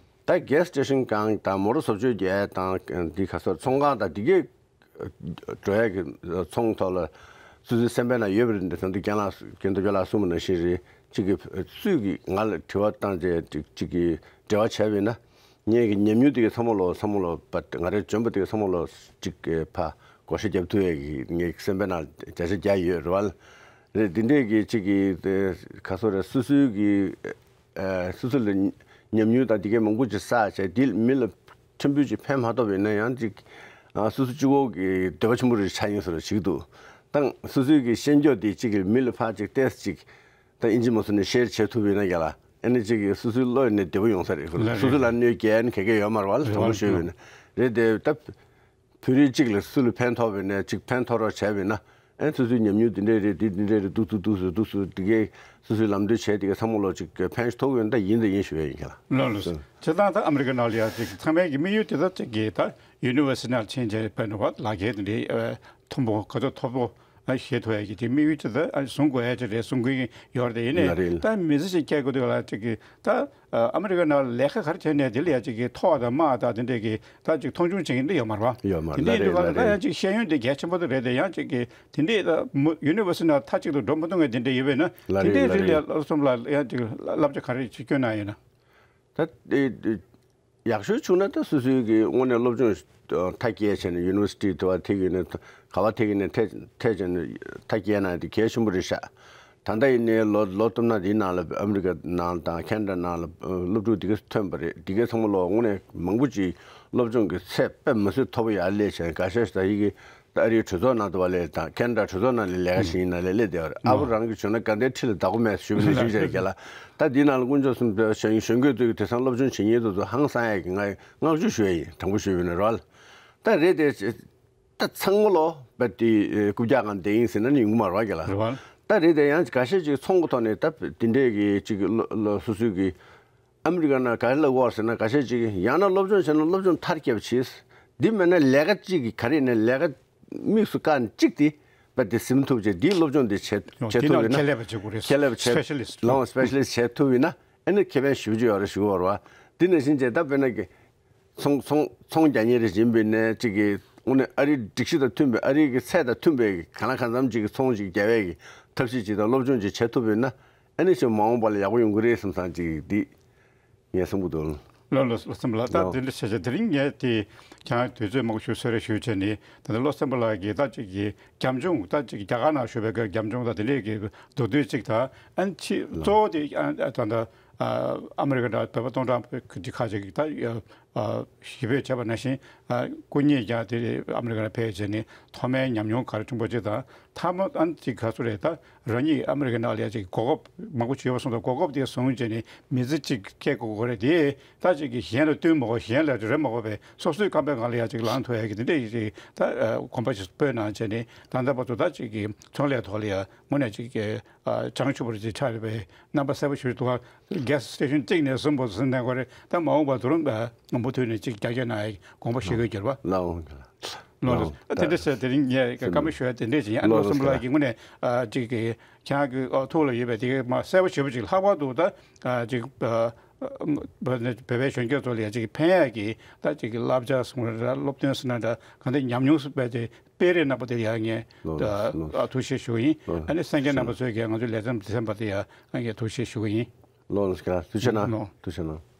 ད་gas station་གང་དང་མོ་ཊ་བཟོ་བཅོས་རྒྱག་དང་འདི་ག་སོགས་ཚོང་ཁང་དང་འདི་གའི་འགྲོ་ཡ་གི་ཚོང་ཐོག་ལ་སོ་སོའི་སེམས་པའི་ནང་ཡོད་པ་རེད། འདི་ད་འདི་རྒན་ལགས་རྒན་རྡོ་རྗེ་ལགས་གསུངས་པ་ནང་བཞིན་རེད། གཅིག་གིས་སུས་ཀྱིས་ང་ལ་དྲི་བ་བཏང་བྱས་གཅིག་གཅིག་གིས་འབྲེལ་བ་བྱས་པ་ཡིན་ན། ངེད་ཀྱི་ཉམས་མྱོང་དེ་གའི་ཚང་མ་ལོ་ཚང་མ་ལོ་པ་ང་རའི་འཇོན་པ་དེ་གའི་ཚང་མ་ལོ་གཅིག་གི་ཕ་བགོ་བཤའ་རྒྱབ་ཐུབ་ཡས་ཀྱི་ངའི་སེམས་པའི་ནང་བརྒྱ་ཆ་བརྒྱ་ཡོད་རེད་བ། རེད། འདི་འདྲས་ཀྱི་གཅིག་གི་དེ་ག་སོ་རེད། སོ་སོའི་གི་ཨ་སོ་སོ་ལ་ཉམས་མྱོང་དང་དེ་གའི་མང་པོ་ཅིག་བསགས་བྱས་འདི་མི་ལ་ཕྲན་བུ་ཅིག་ཕན་མ་ཐོགས་པ་ཡིན་ན་ཡང་ཅིག་ཨ་སོ་སོ་གཅིག་པོ་གི་འདོད་པ་ཆེན་པོ་རེ་ཆགས་ཡིན་ཟེར་ཞིག་འདུག་ད་སོ་སོའི་གི་ཤེས་འཇོག་དེ་གཅིག་གི་མི་ལ་ཕར་ཅིག་ཏོག་ཙམ་ཅིག་ད་ཨིན་ཇི་མ་སོ་ནས་ཤེར་བྱེད་ཐུབ་ཡོད་ན་རྒྱ་ལ། ཨ་ནི་གཅིག་གིས་སོ་སོའི་བློ་ཡི་ནས་བདེ་པོ་ཡོང་ས་རེད། ལགས་རེད། སོ་སོ་ལ་གནོད་སྐྱེལ་ནི་ག་གེ་ཡོད་མ་རེད་བ། ལ་དྲང་པོ་ཞུས་པ་ཡིན་ན་རེད་དེ། ད་བོད་རིགས་གཅིག་ལ་སུ་ལ་ཕན་ཐོགས་པ་ཡིན་ན་གཅིག་ཕན་ཐོགས་རོགས་བྱས་པ་ཡིན་ན། ཨ་ནི་སོ་སོའི་ཉམས་མྱོང་འདི་འདྲས་རེད། འདི་འདི་འདྲས་རེད། འདུག་སུ་འདུག་སུ་འདུག་སུ་འདི་གའི་སོ་སོའི་ལམ་སྟོན་བྱས་འདི་གའི་ཚང་མ་ལོ་གཅིག་ཕན་ཐོགས་ཡོད་ན་ད་ཡིན་ད་ཡིན་ཞུ་ཡ་ཡིན་ཁྱེད་ལ། ལགས་ལགས། བྱས་ཙང་ད་ཨ་མི་རི་ཀ་ནང་ལ་ཡ་གཅིག་ཚང་མའི་གི་དམིགས་ཡུལ་དེ་ད་གཅིག་གི་ད་ཡུ་ནི་ཝར་སི་ཊི་ནང་ཕྱིན་བྱས་པའི་ནང་ལག་འཁྱེར་འདི་འདྲའི་མཐོན་པོ་ག་ཚོད་མཐོ་པོ། ཨ་ཞེས་ཐོ་ཡ་གི་དེ་དམིགས་ཡུལ་ཅི་ད་ཨ་བཟུང་དགོས་ཡ་ཅི་རེད་བཟུང་དགོས་ཀྱི་ཡོད་རེད་དེ། ཡིན་ནའི་ལ་རེད། ད་མི་ཚེ་ཞིག་སྐྱེལ་དགོས་དུས་ལ་ཅིག་གི་ད་ཨ་མི་རི་ཀ་ནང་ལས་ཀ་ག་རེ་བྱས་ནས་དེ་ལ་ཡ་ཅིག་གི་ཐོག་དང་དམག་དང་དེ་འདྲས་ཀྱི་ད་ཅིག་མཐོང་ཆུང་བྱེད་མཁན་འདི་ཡོད་མ་རེད་བ། ཡོད་མ་དེ་རེད། འདྲའི་ལ་དུས་ག་རེད། ལ་ལ་ད་ཡ་རེད། ཅིག་ཤེས་ཡོན་དེ་གལ་ཆེན་པོ་དེ་རེད་དེ། ཡང་ཅིག་གི་དེ་འདྲས་ད་མུ་ཡུ་ནི་ཝར་སི་ཊི་ནང་མཐའ་གཅིག་ཏུ་འགྲོ་མི་ཐུབ་མཁན་དེ་འདྲས་ཡོད་པས་ན། ལ་དེ་རེད། འདྲའི་ལ་རིགས་ལ་རེད། སློབ་གསུམ་ལ་ཡང་ཅིག་བསླབ་བྱ་ག་རེ་ཅིག་སྐྱོན་གནང་ཡོད་ན། ད་དེ་ཡག་ཤོས་བྱུང་ན་ད་སོ་སོའི་གི་དངོས་གནས་སློབ་སྦྱོང་མཐའ་སྐྱེལ་བྱས་ནས་ཡུ་ནི་ཝར་སི་ཊི་དེ་བ་ཐད་ཀྱི་ནས་ག་བ་ཐད་ཀྱི་ནས་ཐད་ཐད་བྱས་ནས་མཐའ་སྐྱེལ་ན་དེ་གལ་ཆེན་པོ་རེད་ཤག་ད་ལྟ་ཡིན་ནའི་ལོ་ལོ་སྟོང་ན་དེའི་ནང་ལ་ཨ་མི་རི་ཀ་ནང་དང་ཁེ་ན་ཌ་ནང་ལ་སློབ་ཕྲུག་དེ་ག་ཐོན་པ་རེད། དེ་གའི་ཚང་མ་ལོ་དངོས་གནས་མང་པོ་ཅིག་སློབ་སྦྱོང་གི་ཚད་དཔེ་མི་སྲིད་མཐོ་པོ་ཡར་སླེབས་བྱས་འགའ་ཤས་ཤིག་ད་ཡི་གེ་ད་ཨ་རིའི་གྲོས་ཚོགས་ནང་དུ་བ་ལས་དང་ཁེ་ན་ཌ་གྲོས་ཚོགས་ནང་ལས་ལས་ཀ་བྱེད་ཡིན་ན་ལས་སླེབས་བསྡད་པ་རེད། ཨ་བོ་རང་གི་བྱུང་ན་དགའ་ལྡན་ཁྲི་ལ་བདག་པོ་མེད་ཞུས་པ་ནས་ཞུས་བྱས་རྒྱ་ལ་ད་འདི་ནང་ལ་དཀོན་མཆོག་གསུམ་གཞོན་སྐྱེས་ཚོས་དེང་སང་སློབ་སྦྱོང་བྱེད་མཁན་དེ་ཚོ་ཧང་སང་ཡ་གི་ང་བསྔགས་བརྗོད་ཞུ་ཡ་ཡིན། དྲང་པོ་ཞུས་པ་ཡིན་ན་རོལ་ད་རེད་དེ། ད་ཚང་མ་ལོ་བ་དེ་རྐུབ་བཀྱག་གང་བསྡད་ཡིན་ཟེར་ན་ནི་ཡོང་གི་མ་རེད་བ་རྒྱ་ལ། རེད་བ། ད་རེད་དེ་ཡང་འགའ་ཤས་ཅིག་ཚོང་གི་ཐོག་ནས་ད་དེ་འདྲས་ཀྱི་ཅིག་ལོ་ལོ་སོ་སོའི་གི་ཨ་མི་རི་ཀ་ནང་ག་རེ་ལབ་དགོས་ཟེར་ན། འགའ་ཤས་ཅིག་ཡང་ན་སློབ་སྦྱོང་བྱས་ན་སློབ་སྦྱོང་མཐར་སྐྱེལ་བ་བྱེད། འདི་མེད་ན་ལས་ཀ་ཅིག་གི་ག་རེ་ནས་ལས་ཀ་དམིགས་སུ་བཀར་ནས་གཅིག་དེ་བ་དེ་ཟིན་ཐུབ་བྱས་འདིའི་སློབ་སྦྱོང་དེ་བྱེད་ཡོང་བྱེད་དེ་ཐུབ་ནང་ཡོད་ན་ཁྱད་ལས་པ་བྱེད་དགོས་རེད། ཁྱད་ལས་པ་བྱེད་སི་པེ་ཤ་ལི་སི་ཊི། ལོང་སི་པེ་ཤ་ལི་སི་ཊི་བྱེད་ཐུབ་ཡིན་ན་ཨ་ནི་ཁེ་ཕན་ཞེ་པོ་ཅིག་ཡོད་རེད་ཞུ་གི་ཡོད་རེད་བ། འདི་ནང་བཞིན་བྱས་ད་དཔེར་ན་གི་ཚོང་ཚོང་ཚོང་རྒྱག་མཁན་རེ་ཡིན་པས་ན་གཅིག་གིས་དངོས་གནས་ཨ་རིའི་སྒྲིག་གཞི་དང་མཐུན་པའི་ཨ་རིའི་གི་ཚད་དང་མཐུན་པའི་གང་ལ་གང་འཚམ་གཅིག་གི་ཚོང་ཅིག་རྒྱག་པའི་གི་ཐབས་ཤེས་ཅིག་དང་སློབ་སྦྱོང་ཅིག་བྱེད་ཐུབ་པས་ན་ཨ་ནི་ཅིག་མ་འོངས་པ་ལ་ཡག་པོ་ཡོང་གི་རེད་བསམ་བསམ་ཅིག་འདི་ངས་བསམ་གི་འདུག་ལགས་ལགས་ལགས་སེམས་པ་ལགས། ད་ལགས། དེ་འདྲ་བྱས་བྱས་དེ་རིང་ངས་དེ་ཁྱེད་རང་དུས་ཚོད་མང་པོ་ཞིག་གསོལ་རས་ཞུས་བྱས་ནས་ད་ལྟ་བློ་བཟང་པ་ལགས་ཀྱིས་ད་ཅིག་གི་རྒྱབ་ལྗོངས་ད་ཅིག་རྒྱ་གར་ནང་བཞུགས་པའི་རྒྱབ་ལྗོངས་ད་དེ་འདྲས་ཀྱི་མདོར་བསྡུས་ཅིག་ད་ཨ་ནི་ཕྱི་གཙོ་བོ་དེ་ཨ་ད་ད་ཨ་ཨ་མི་རི་ཀ་ནང་བོད་པ་སྟོང་ཕྲག་གི་ཁ་ཅིག་ད། ཞིབ་འཇུག་བྱས་པ་ནང་བཞིན་སྐུ་ཉིད་ཀྱང་དེ་ཨ་མི་རི་ཀ་ནང་ཕེབས་བྱས་ནས་ཐོག་མའི་ཉམས་མྱོང་ག་རེ་བྱུང་པ་ཅིག་དང་། མཐའ་མ་ཨ་ནི་ཅིག་ག་ཚོད་རེད། ད་རང་ཉིད་ཨ་མི་རི་ཀའི་ནང་ལ་ཡ་ཅིག་གོ་སྐབས་མང་པོ་ཅིག་ཡོད་པ་སོང་ཙང་གོ་སྐབས་དེ་བཟུང་བྱས་ནས་མི་ཚེ་ཅིག་སྐྱེལ་དགོས་ཀྱི་རེད་དེ། ད་ཅིག་གིས་གཞན་ལ་བསྟུན་མ་དགོས། གཞན་ལ་རེ་མ་དགོས་པའི་སོ་སོའི་རྐང་པའི་སྒང་ལ་ཡ་ཅིག་ལངས་ཐུབ་ཡ་གི་དེ་འདྲ་ཡི་ཅིག་ད་གོམ་པ་ཞིག་སྤོས་གནང་བྱས་ནས་ད་ལྟ་བར་དུ་ད་ཅིག་གི་ཚོང་ལས་ཐོག་ལ་ཡ་དངོས་གནས་ཅིག་གི་བྱང་ཆུབ་པར་ཅིག་ཆགས་རེད་པས། རྣམ་པ་གསལ་པོ་ཞིག་འདུག་ག gas station་གཅིག་ནས་གསུམ་བར་ཟིན་གནང་དགོས་རེད། ད་མ་འོངས་པར་དུ་རུང་མུ་མཐུད་ནས་ཅིག་རྒྱ་སྐྱེད་གནང་ཡའི་དགོངས་པ་བཞེས་དགོས་ཀྱི་རེད་པ། ལགས་འོང་། ལགས་ལགས། ཨ་དེ་འདྲ་ཟེར་དེ་རིང་ངས་བཀའ་མོལ་ཞུ་ཡ་དེ་འདྲས་ཅིག་ཡིན། ཨ་བློ་བཟང་སེང་གེ་ལགས་ཀྱིས་དངོས་གནས་ཨ་ཅིག་གི་ཁྱེད་རང་གི་ཨ་ཐུགས་ལ་ཡོད་པའི་དེ་གི་མ་གསལ་པོ་ཞེ་པོ་ཅིག་ལྷག་པར་དུ་ད་ཨ་ཅིག་ཨ་བོད་པའི་གཞོན་སྐྱེས་ཚོ་ལ་ཡ་ཅིག་ཕན་ཡ་གི་ད་ཅིག་གི་བསླབ་བྱ་སོང་ར་སློབ་སྟོན་སོང་ན་འདྲ་གང་ལྟར་ཉམས་མྱོང་སོགས་པའི་དེ་སྤེལ་རེས་གནང་པ་དེ་ཡ་ངས་ལགས་ད་ལགས་ལགས། ཨ་ཐུགས་རྗེ་ཆེ་ཞུ་གི་ཡིན། ལགས་ཨ་ནི་སེང་གེ་རྣམ་པ་ཚོས་ཀྱང་ང་ཚོའི་ལེ་ཚན་དེ་ཚན་པ་དེ་ཡ་ངས་ཐུགས་རྗེ་ཆེ་ཞུ་གི་ཡིན། ལགས་ལགས་སེང་གེ་ལགས་ཐུགས་རྗེ་གནང་། ལགས། ཐུགས་རྗེ་གནང་།